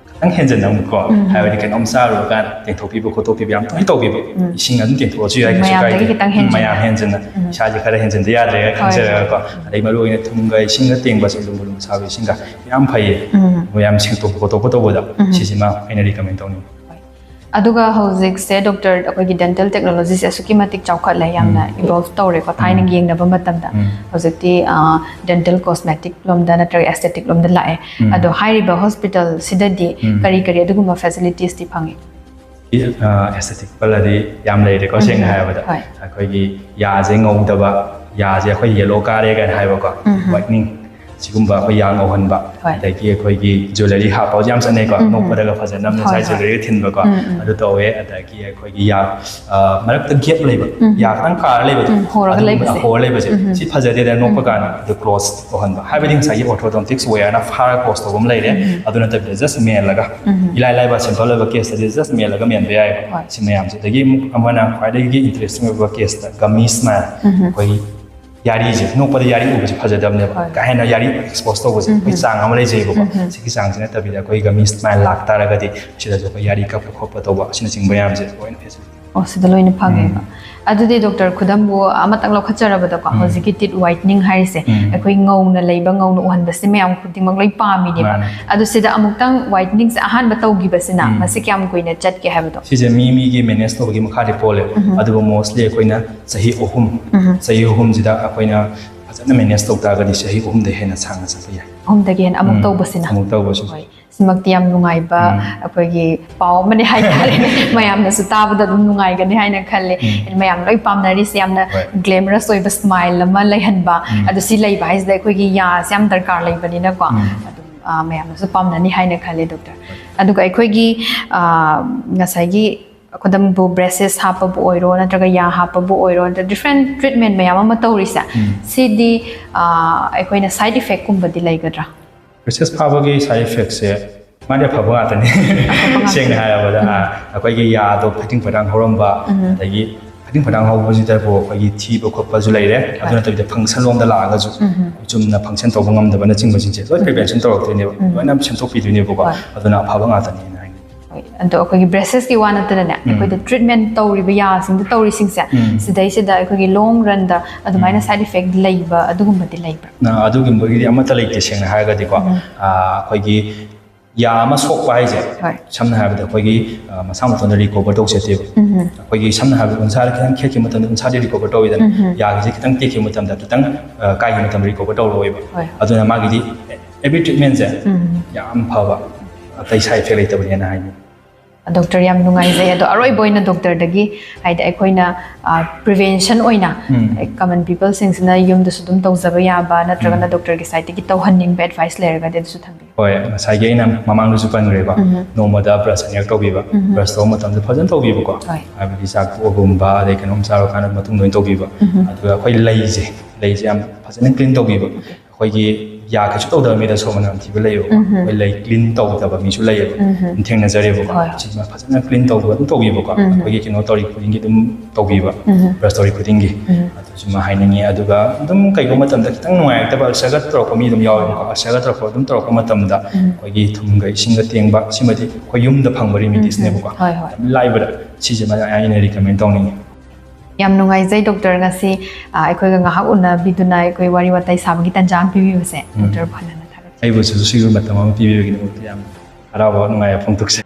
ꯈꯤꯇꯪ ꯍꯦꯟꯖꯟꯅ ꯑꯃꯨꯛꯀꯣ, ꯍꯥꯏꯕꯗꯤ ꯀꯩꯅꯣꯝ ꯆꯥꯔꯨꯔꯀꯥꯟꯗ ꯇꯦꯡꯊꯣꯛꯄꯤꯕ ꯈꯣꯠꯇꯣꯛꯄꯤꯕ ꯌꯥꯝ ꯇꯣꯏꯅ ꯇꯧꯕꯤꯕ꯫ ꯏꯁꯤꯡ ꯑꯗꯨꯝ ꯇꯦꯡꯊꯣꯛꯑꯁꯨ ꯌꯥꯏ, ꯀꯩꯁꯨ ꯃꯌꯥꯝꯗꯒꯤ ꯀꯥꯏꯗꯦ꯫ ꯈꯤꯇꯪ ꯎꯝ, ꯍꯦꯟꯖꯟꯅ꯫ ꯃꯌꯥꯝ ꯍꯦꯟꯖꯟꯅ꯫ ꯏꯁꯥꯁꯦ ꯈꯔ ꯍꯦꯟꯖꯟꯗ ꯌꯥꯗ꯭ꯔꯦ ꯍꯣꯏ, ꯈꯟꯖꯔꯒꯀꯣ꯫ ꯍꯣꯏ꯫ ꯑꯗꯩ ꯃꯔꯨ ꯑꯣꯏꯅ ꯊꯨꯝꯒ ꯏꯁꯤꯡꯒ ꯇꯦꯡꯕꯁꯦ, ꯂꯨꯝꯕꯨ ꯂꯨꯝꯕꯨ ꯁꯥꯕ ꯏꯁꯤꯡꯒ ꯌꯥꯝ ꯐꯩꯌꯦ꯫ ꯃꯌꯥꯝ ꯁꯦꯡꯇꯣꯛꯄ ꯈꯣꯠꯇꯣꯛꯄ ꯇꯧꯕꯗ ꯁꯤꯁꯤꯃ ꯑꯩꯅ ꯔꯤꯀꯃꯦꯟ ꯇꯧꯅꯤꯡꯉꯤ꯫ ꯑꯗꯨꯒ ꯍꯧꯖꯤꯛꯁꯦ ꯗꯣꯛꯇꯔ, ꯑꯩꯈꯣꯏꯒꯤ ꯗꯦꯟꯇꯦꯜ ꯇꯦꯛꯅꯣꯂꯣꯖꯤꯁꯦ ꯑꯁꯨꯛꯀꯤ ꯃꯇꯤꯛ ꯆꯥꯎꯈꯠꯂꯦ, ꯌꯥꯝꯅ ꯏꯚꯣꯜꯕ ꯇꯧꯔꯦꯀꯣ, ꯊꯥꯏꯅꯒ ꯌꯦꯡꯅꯕ ꯃꯇꯝꯗ꯫ ꯍꯧꯖꯤꯛꯇꯤ ꯗꯦꯟꯇꯦꯜ ꯀꯣꯁꯃꯦꯇꯤꯛ ꯂꯣꯝꯗ ꯅꯠꯇ꯭ꯔꯒ ꯑꯦꯁꯊꯦꯇꯤꯛ ꯂꯣꯝꯗ ꯂꯥꯛꯑꯦ꯫ ꯑꯗꯣ ꯍꯥꯏꯔꯤꯕ ꯍꯣꯁꯄꯤꯇꯥꯜꯁꯤꯗꯗꯤ ꯀꯔꯤ ꯀꯔꯤ ꯑꯗꯨꯒꯨꯝꯕ ꯐꯦꯁꯤꯂꯤꯇꯤꯁꯇꯤ ꯐꯪꯉꯤ? ꯑꯦꯁꯊꯦꯇꯤꯛ ꯄꯜꯂꯗꯤ ꯌꯥꯝ ꯂꯩꯔꯦꯀꯣ, ꯁꯦꯡꯅ ꯍꯥꯏꯔꯕꯗ꯫ ꯍꯣꯏ꯫ ꯑꯩꯈꯣꯏꯒꯤ ꯌꯥꯁꯦ ꯉꯧꯗꯕ, ꯌꯥꯁꯦ ꯑꯩꯈꯣꯏ ꯌꯦꯂꯣ ꯀꯥꯔꯦ ꯀꯥꯏꯅ ꯍꯥꯏꯕꯀꯣ, ꯋꯥꯏꯠꯅꯤꯡ, ꯁꯤꯒꯨꯝꯕ ꯑꯩꯈꯣꯏ ꯌꯥ ꯉꯧꯍꯟꯕ, ꯍꯣꯏ꯫ ꯑꯗꯩꯒꯤ ꯑꯩꯈꯣꯏꯒꯤ ꯖ꯭ꯋꯦꯂꯔꯤ ꯍꯥꯞꯄ ꯍꯧꯖꯤꯛ ꯌꯥꯝ ꯆꯠꯅꯩꯀꯣ, ꯅꯣꯛꯄꯗꯒ ꯐꯖꯅꯕ ꯍꯣꯏ, ꯉꯁꯥꯏ ꯍꯣꯏ꯫ ꯖ꯭ꯋꯦꯂꯔꯤꯒ ꯊꯤꯟꯕꯀꯣ, ꯑꯗꯨ ꯇꯧꯋꯦ꯫ ꯑꯗꯒꯤ ꯑꯩꯈꯣꯏꯒꯤ ꯌꯥ, ꯑ, ꯃꯔꯛꯇ ꯒꯦꯞ ꯂꯩꯕ, ꯌꯥ ꯈꯤꯇꯪ ꯀꯥꯔ ꯂꯩꯕꯗꯣ, ꯎꯝ, ꯍꯣꯔꯒ ꯑꯗꯨꯒꯨꯝꯕ ꯂꯩꯕꯁꯦ꯫ ꯍꯣꯔ ꯂꯩꯕꯁꯦ, ꯁꯤ ꯐꯖꯗꯦꯗꯅ ꯅꯣꯛꯄ ꯀꯥꯟꯗ, ꯑꯗꯨ ꯀ꯭ꯂꯣꯖ ꯇꯧꯍꯟꯕ꯫ ꯍꯥꯏꯕꯗꯤ ꯉꯁꯥꯏꯒꯤ ꯑꯣꯔꯊꯣꯗꯣꯟꯇꯤꯛꯁ ꯋꯦꯌꯔꯅ ꯐꯥꯔꯒ ꯀ꯭ꯂꯣꯖ ꯇꯧꯕ ꯑꯃ ꯂꯩꯔꯦ, ꯑꯗꯨ ꯅꯠꯇꯕꯤꯗ ꯖꯁ ꯃꯦꯜꯂꯒ, ꯏꯂꯥꯏ ꯂꯥꯏꯕ ꯁꯤꯝꯄꯜ ꯑꯣꯏꯕ ꯀꯦꯁꯇꯗꯤ ꯖꯁ ꯃꯦꯜꯂꯒ ꯃꯦꯟꯕ ꯌꯥꯏꯑꯕ꯫ ꯍꯣꯏ꯫ ꯁꯤ ꯃꯌꯥꯝꯁꯦ꯫ ꯑꯗꯒꯤ ꯑꯃꯨꯛ ꯑꯃꯅ ꯈ꯭ꯋꯥꯏꯗꯒꯤ ꯏꯟꯇꯔꯦꯁꯇꯤꯡ ꯑꯣꯏꯕ ꯀꯦꯁꯇ ꯒꯝꯃꯤ ꯁ꯭ꯃꯥꯏꯜ, ꯑꯩꯈꯣꯏꯒꯤ ꯌꯥꯔꯤꯁꯦ, ꯅꯣꯛꯄꯗ ꯌꯥꯔꯤ ꯎꯕꯁꯦ ꯐꯖꯗꯕꯅꯦꯕ꯫ ꯍꯣꯏ꯫ ꯀꯥ ꯍꯦꯟꯅ ꯌꯥꯔꯤ ꯑꯦꯛꯁꯄꯣꯖ ꯇꯧꯕꯁꯦ ꯑꯩꯈꯣꯏ ꯆꯥꯡ ꯑꯃ ꯂꯩꯖꯩꯕꯀꯣ꯫ ꯁꯤꯒꯤ ꯆꯥꯡꯁꯤ ꯅꯠꯇꯕꯤꯗ ꯑꯩꯈꯣꯏ ꯒꯝꯃꯤ ꯁ꯭ꯃꯥꯏꯜ ꯂꯥꯛꯇꯥꯔꯒꯗꯤ ꯁꯤꯗꯁꯨ ꯑꯩꯈꯣꯏ ꯌꯥꯔꯤ ꯀꯛꯄ ꯈꯣꯠꯄ ꯇꯧꯕ ꯑꯁꯤꯅꯆꯤꯡꯕ ꯃꯌꯥꯝꯁꯦ ꯂꯣꯏꯅ ꯐꯦꯁꯤꯂꯤꯇꯤ꯫ ꯑꯣ, ꯁꯤꯗ ꯂꯣꯏꯅ ꯐꯪꯉꯦꯕ꯫ ꯑꯗꯨꯗꯤ ꯗꯣꯛꯇꯔ, ꯈꯨꯗꯝꯕꯨ ꯑꯃꯇꯪ ꯂꯧꯈꯠꯆꯔꯕꯗ ꯀꯣ, ꯎꯝ꯫ ꯍꯧꯖꯤꯛꯀꯤ teeth whitening ꯍꯥꯏꯔꯤꯁꯦ, ꯎꯝ꯫ ꯑꯩꯈꯣꯏ ꯉꯧꯅ ꯂꯩꯕ, ꯉꯧꯅ ꯎꯍꯟꯕꯁꯤ ꯃꯌꯥꯝ ꯈꯨꯗꯤꯡꯃꯛ ꯂꯣꯏ ꯄꯥꯝꯃꯤꯅꯦꯕ꯫ ꯃꯥꯅꯦ꯫ ꯑꯗꯨ ꯁꯤꯗ ꯑꯃꯨꯛꯇꯪ whiteningꯁꯦ ꯑꯍꯥꯟꯕ ꯇꯧꯈꯤꯕꯁꯤꯅ ꯎꯝ꯫ ꯃꯁꯤ ꯀꯌꯥꯝ ꯀꯨꯏꯅ ꯆꯠꯀꯦ ꯍꯥꯏꯕꯗꯣ? ꯁꯤꯁꯦ ꯃꯤ ꯃꯤꯒꯤ manage ꯇꯧꯕꯒꯤ ꯃꯈꯥꯗꯤ ꯄꯣꯜꯂꯦ꯫ ꯎꯝ꯫ ꯑꯗꯨꯕꯨ mostly ꯑꯩꯈꯣꯏꯅ ꯆꯍꯤ ꯑꯍꯨꯝ, ꯎꯝ꯫ ꯆꯍꯤ ꯑꯍꯨꯝꯁꯤꯗ ꯑꯩꯈꯣꯏꯅ ꯐꯖꯅ manage ꯇꯧ ꯇꯥꯔꯒꯗꯤ ꯆꯍꯤ ꯑꯍꯨꯝꯗ ꯍꯦꯟꯅ ꯁꯥꯡꯅ ꯆꯠꯄ ꯌꯥꯏ꯫ ꯑꯍꯨꯝꯗꯒꯤ ꯍꯦꯟꯅ ꯑꯃꯨꯛ ꯎꯝ꯫ ꯇꯧꯕꯁꯤꯅ? ꯑꯃꯨꯛ ꯇꯧꯕꯁꯤꯅ꯫ ꯍꯣꯏ꯫ ꯁꯤꯃꯛꯇꯤ ꯌꯥꯝ ꯅꯨꯡꯉꯥꯏꯕ ꯎꯝ꯫ ꯑꯩꯈꯣꯏꯒꯤ ꯄꯥꯎ ꯑꯃꯅꯤ ꯍꯥꯏꯇꯥꯔꯦ꯫ ꯃꯌꯥꯝꯅꯁꯨ ꯇꯥꯕꯗ ꯑꯗꯨꯝ ꯅꯨꯡꯉꯥꯏꯒꯅꯤ ꯍꯥꯏꯅ ꯈꯜꯂꯦ꯫ ꯎꯝ꯫ ꯃꯌꯥꯝ ꯂꯣꯏ ꯄꯥꯝꯅꯔꯤꯁꯦ, ꯌꯥꯝꯅ ꯍꯣꯏ꯫ glamorous ꯑꯣꯏꯕ smile ꯑꯃ ꯂꯩꯍꯟꯕ꯫ ꯎꯝ꯫ ꯑꯗꯨ ꯁꯤ ꯂꯩꯕ ꯍꯥꯏꯁꯤꯗ ꯑꯩꯈꯣꯏꯒꯤ ꯌꯥꯁꯦ ꯌꯥꯝ ꯗꯔꯀꯥꯔ ꯂꯩꯕꯅꯤꯅꯀꯣ꯫ ꯎꯝ꯫ ꯑꯗꯨꯝ, ꯑ, ꯃꯌꯥꯝꯅꯁꯨ ꯄꯥꯝꯅꯅꯤ ꯍꯥꯏꯅ ꯈꯜꯂꯦ, ꯗꯣꯛꯇꯔ꯫ ꯍꯣꯏ꯫ ꯑꯗꯨꯒ ꯑꯩꯈꯣꯏꯒꯤ, ꯑ, ꯉꯁꯥꯏꯒꯤ ꯈꯨꯗꯝꯕꯨ braces ꯍꯥꯞꯄꯕꯨ ꯑꯣꯏꯔꯣ, ꯅꯠꯇ꯭ꯔꯒ ꯌꯥ ꯍꯥꯞꯄꯕꯨ ꯑꯣꯏꯔꯣ, ꯅꯠꯇ꯭ꯔꯒ different treatment ꯃꯌꯥꯝ ꯑꯃ ꯇꯧꯔꯤꯁꯦ, ꯎꯝ꯫ ꯁꯤꯗꯤ, ꯑ, ꯑꯩꯈꯣꯏꯅ side effect ꯀꯨꯝꯕꯗꯤ ꯂꯩꯒꯗ꯭ꯔꯥ? Braces ꯐꯥꯕꯒꯤ side effectꯁꯦ ꯃꯥꯗꯤ ꯑꯐꯕ ꯉꯥꯛꯇꯅꯤ꯫ ꯑꯐꯕ ꯉꯥꯛꯇꯅꯤ꯫ ꯁꯦꯡꯅ ꯍꯥꯏꯔꯕꯗ, ꯎꯝ꯫ ꯑ, ꯑꯩꯈꯣꯏꯒꯤ ꯌꯥꯗꯣ ꯐꯩꯗꯤꯡ ꯐꯩꯗꯥꯡ ꯍꯧꯔꯝꯕ, ꯎꯝ꯫ ꯑꯗꯒꯤ ꯐꯩꯗꯤꯡ ꯐꯩꯗꯥꯡ ꯍꯧꯕꯁꯤꯗꯕꯨ ꯑꯩꯈꯣꯏꯒꯤ ꯊꯤꯕ ꯈꯣꯠꯄꯁꯨ ꯂꯩꯔꯦ꯫ ꯑꯗꯨ ꯍꯣꯏ꯫ ꯅꯠꯇꯕꯤꯗ function ꯂꯣꯝꯗ ꯂꯥꯛꯑꯒꯁꯨ ꯎꯝ꯫ ꯆꯨꯝꯅ function ꯇꯧꯕ ꯉꯝꯗꯕꯅꯆꯤꯡꯕꯁꯤꯡꯁꯦ ꯂꯣꯏ ꯎꯝ꯫ prevention ꯇꯧꯔꯛꯇꯣꯏꯅꯦꯕ, ꯎꯝ꯫ ꯂꯣꯏꯅ ꯁꯦꯝꯗꯣꯛꯄꯤꯗꯣꯏꯅꯦꯕꯀꯣ꯫ ꯍꯣꯏ꯫ ꯑꯗꯨꯅ ꯑꯐꯕ ꯉꯥꯛꯇꯅꯦꯅ ꯍꯥꯏꯅꯤꯡꯉꯤ꯫ ꯍꯣꯏ꯫ ꯑꯗꯣ ꯑꯩꯈꯣꯏꯒꯤ bracesꯀꯤ ꯋꯥ ꯅꯠꯇꯅꯅꯦ, ꯎꯝ꯫ ꯑꯩꯈꯣꯏꯗ treatment ꯇꯧꯔꯤꯕ ꯌꯥꯁꯤꯡꯗ ꯇꯧꯔꯤꯁꯤꯡꯁꯦ, ꯎꯝ꯫ ꯁꯤꯗꯩꯁꯤꯗ ꯑꯩꯈꯣꯏꯒꯤ long runꯗ ꯑꯗꯨꯃꯥꯏꯅ ꯎꯝ꯫ side effect ꯂꯩꯕ ꯑꯗꯨꯒꯨꯝꯕꯗꯤ ꯂꯩꯕ꯭ꯔꯥ? ꯅ-, ꯑꯗꯨꯒꯨꯝꯕꯒꯤꯗꯤ ꯑꯃꯠꯇ ꯂꯩꯇꯦ, ꯁꯦꯡꯅ ꯍꯥꯏꯔꯒꯗꯤꯀꯣ꯫ ꯎꯝ꯫ ꯑꯥ, ꯑꯩꯈꯣꯏꯒꯤ ꯌꯥ ꯑꯃ ꯁꯣꯛꯄ ꯍꯥꯏꯁꯦ, ꯍꯣꯏ꯫ ꯁꯝꯅ ꯍꯥꯏꯔꯕꯗ ꯑꯩꯈꯣꯏꯒꯤ, ꯑ, ꯃꯁꯥ ꯃꯇꯣꯟꯗ recover ꯇꯧꯖꯗꯦꯕ꯫ ꯎꯝ꯫ ꯑꯩꯈꯣꯏꯒꯤ ꯁꯝꯅ ꯍꯥꯏꯔꯕꯗ ꯎꯟꯁꯥꯗ ꯈꯤꯇꯪ ꯈꯦꯠꯈꯤꯕ ꯃꯇꯝꯗ ꯎꯟꯁꯥꯗꯤ recover ꯇꯧꯋꯤꯗꯅ, ꯎꯝ꯫ ꯌꯥꯒꯤꯁꯦ ꯈꯤꯇꯪ ꯇꯦꯛꯈꯤꯕ ꯃꯇꯝꯗ, ꯈꯤꯇꯪ, ꯑ, ꯀꯥꯏꯈꯤꯕ ꯃꯇꯝꯗ recover ꯇꯧꯔꯛꯑꯣꯏꯕ꯫ ꯍꯣꯏ꯫ ꯑꯗꯨꯅ ꯃꯥꯒꯤꯗꯤ every treatmentꯁꯦ ꯎꯝ꯫ ꯌꯥꯝ ꯐꯕ, ꯑꯇꯩ side effect ꯂꯩꯇꯕꯅꯦꯅ ꯍꯥꯏꯅꯤꯡꯉꯤ꯫ ꯗꯣꯛꯇꯔ, ꯌꯥꯝ ꯅꯨꯡꯉꯥꯏꯖꯩ꯫ ꯑꯗꯣ ꯑꯔꯣꯏꯕ ꯑꯣꯏꯅ ꯗꯣꯛꯇꯔꯗꯒꯤ, ꯍꯥꯏꯗꯤ ꯑꯩꯈꯣꯏꯅ, ꯑ, prevention ꯑꯣꯏꯅ, ꯎꯝ꯫ ꯑꯦ, common peopleꯁꯤꯡꯁꯤꯅ ꯌꯨꯝꯗꯁꯨ ꯑꯗꯨꯝ ꯇꯧꯖꯕ ꯌꯥꯕ ꯅꯠꯇ꯭ꯔꯒꯅ ꯎꯝ꯫ ꯗꯣꯛꯇꯔꯒꯤ sideꯇꯒꯤ ꯇꯧꯍꯟꯅꯤꯡꯕ advice ꯂꯩꯔꯒꯗꯤ ꯑꯗꯨꯁꯨ ꯊꯝꯕꯤꯌꯨ꯫ ꯍꯣꯏ, ꯉꯁꯥꯏꯒꯤ ꯑꯩꯅ ꯃꯃꯥꯡꯗꯁꯨ ꯄꯟꯈ꯭ꯔꯦꯀꯣ, ꯎꯝ꯫ ꯅꯣꯡꯃꯗ brush ꯑꯅꯤꯔꯛ ꯇꯧꯕꯤꯕ, ꯎꯝ꯫ Brush ꯇꯧꯕ ꯃꯇꯝꯗ ꯐꯖꯅ ꯇꯧꯕꯤꯕꯀꯣ, ꯍꯣꯏ꯫ ꯍꯥꯏꯕꯗꯤ ꯆꯥꯛ ꯇꯣꯛꯑꯒꯨꯝꯕ, ꯑꯗꯩ ꯀꯩꯅꯣꯝ ꯆꯥꯔꯀꯥꯟꯗ ꯃꯇꯨꯡꯗ ꯑꯣꯏꯅ ꯇꯧꯕꯤꯕ, ꯎꯝ꯫ ꯑꯗꯨꯒ ꯑꯩꯈꯣꯏ ꯂꯩꯁꯦ, ꯂꯩꯁꯦ ꯌꯥꯝ ꯐꯖꯅ clean ꯇꯧꯕꯤꯕ, ꯑꯩꯈꯣꯏꯒꯤ ꯌꯥ ꯀꯩꯁꯨ ꯇꯧꯗꯕ ꯃꯤꯗ ꯁꯣꯔ ꯃꯅꯝ ꯊꯤꯕ ꯂꯩꯌꯦꯕꯀꯣ꯫ ꯎꯝ꯫ ꯑꯩꯈꯣꯏ ꯂꯩ, ꯀ꯭ꯂꯤꯟ ꯇꯧꯗꯕ ꯃꯤꯁꯨ ꯂꯩꯌꯦꯕ꯫ ꯎꯝ꯫ ꯑꯗꯨꯝ ꯊꯦꯡꯅꯖꯔꯦꯕꯀꯣ꯫ ꯍꯣꯏ꯫ ꯁꯤꯃ ꯐꯖꯅ ꯀ꯭ꯂꯤꯟ ꯇꯧꯕ ꯑꯗꯨꯝ ꯇꯧꯕꯤꯕꯀꯣ꯫ ꯎꯝ꯫ ꯑꯩꯈꯣꯏꯒꯤ ꯀꯩꯅꯣ ꯇꯧꯔꯤ ꯈꯨꯗꯤꯡꯒꯤ ꯑꯗꯨꯝ ꯇꯧꯕꯤꯕ, ꯎꯝ꯫ ꯕ꯭ꯔꯁ ꯇꯧꯔꯤ ꯈꯨꯗꯤꯡꯒꯤ꯫ ꯎꯝ꯫ ꯑꯗꯨꯁꯤꯃ ꯍꯥꯏꯅꯤꯡꯉꯤ꯫ ꯑꯗꯨꯒ ꯑꯗꯨꯝ ꯀꯩꯒꯨꯝꯕ ꯃꯇꯝꯗ ꯈꯤꯇꯪ ꯅꯨꯡꯉꯥꯏꯔꯛꯇꯕ, ꯑꯜꯁꯔꯒ ꯇꯧꯔꯛꯄ ꯃꯤ ꯑꯗꯨꯝ ꯌꯥꯎꯋꯦꯕꯀꯣ꯫ ꯑꯜꯁꯔꯒ ꯇꯧꯔꯛꯄ ꯑꯗꯨꯝ ꯇꯧꯔꯛꯄ ꯃꯇꯝꯗ ꯎꯝ꯫ ꯑꯩꯈꯣꯏꯒꯤ ꯊꯨꯝꯒ ꯏꯁꯤꯡꯒ ꯇꯦꯡꯕ, ꯁꯤꯃꯗꯤ ꯑꯩꯈꯣꯏ ꯌꯨꯝꯗ ꯐꯪꯕ ꯔꯤꯃꯤꯗꯤꯁꯅꯦꯕꯀꯣ꯫ ꯍꯣꯏ, ꯍꯣꯏ꯫ ꯌꯥꯝ ꯂꯥꯏꯕꯗ ꯁꯤꯁꯤꯃ ꯑꯩꯅ ꯔꯤꯀꯃꯦꯟ ꯇꯧꯅꯤꯡꯉꯤ꯫ ꯌꯥꯝ ꯅꯨꯡꯉꯥꯏꯖꯩ ꯗꯣꯛꯇꯔ, ꯉꯁꯤ, ꯑ, ꯑꯩꯈꯣꯏꯒ ꯉꯥꯏꯍꯥꯛ ꯎꯅꯕꯤꯗꯨꯅ ꯑꯩꯈꯣꯏ ꯋꯥꯔꯤ ꯋꯥꯇꯥꯏ ꯁꯥꯕꯒꯤ ꯇꯥꯟꯖꯥ ꯑꯃ ꯄꯤꯕꯤꯕꯁꯦ ꯎꯝ꯫ ꯗꯣꯛꯇꯔꯕꯨ ꯍꯟꯅ ꯍꯟꯅ ꯊꯥꯒꯠꯆꯔꯤ꯫ ꯑꯩꯕꯨꯁꯨ ꯁꯤꯒꯤ ꯃꯇꯝ ꯑꯃ ꯄꯤꯕꯤꯕꯒꯤꯗꯃꯛꯇ ꯌꯥꯝ ꯍꯔꯥꯎꯕ, ꯅꯨꯡꯉꯥꯏꯕ ꯐꯣꯡꯗꯣꯛꯆꯩ꯫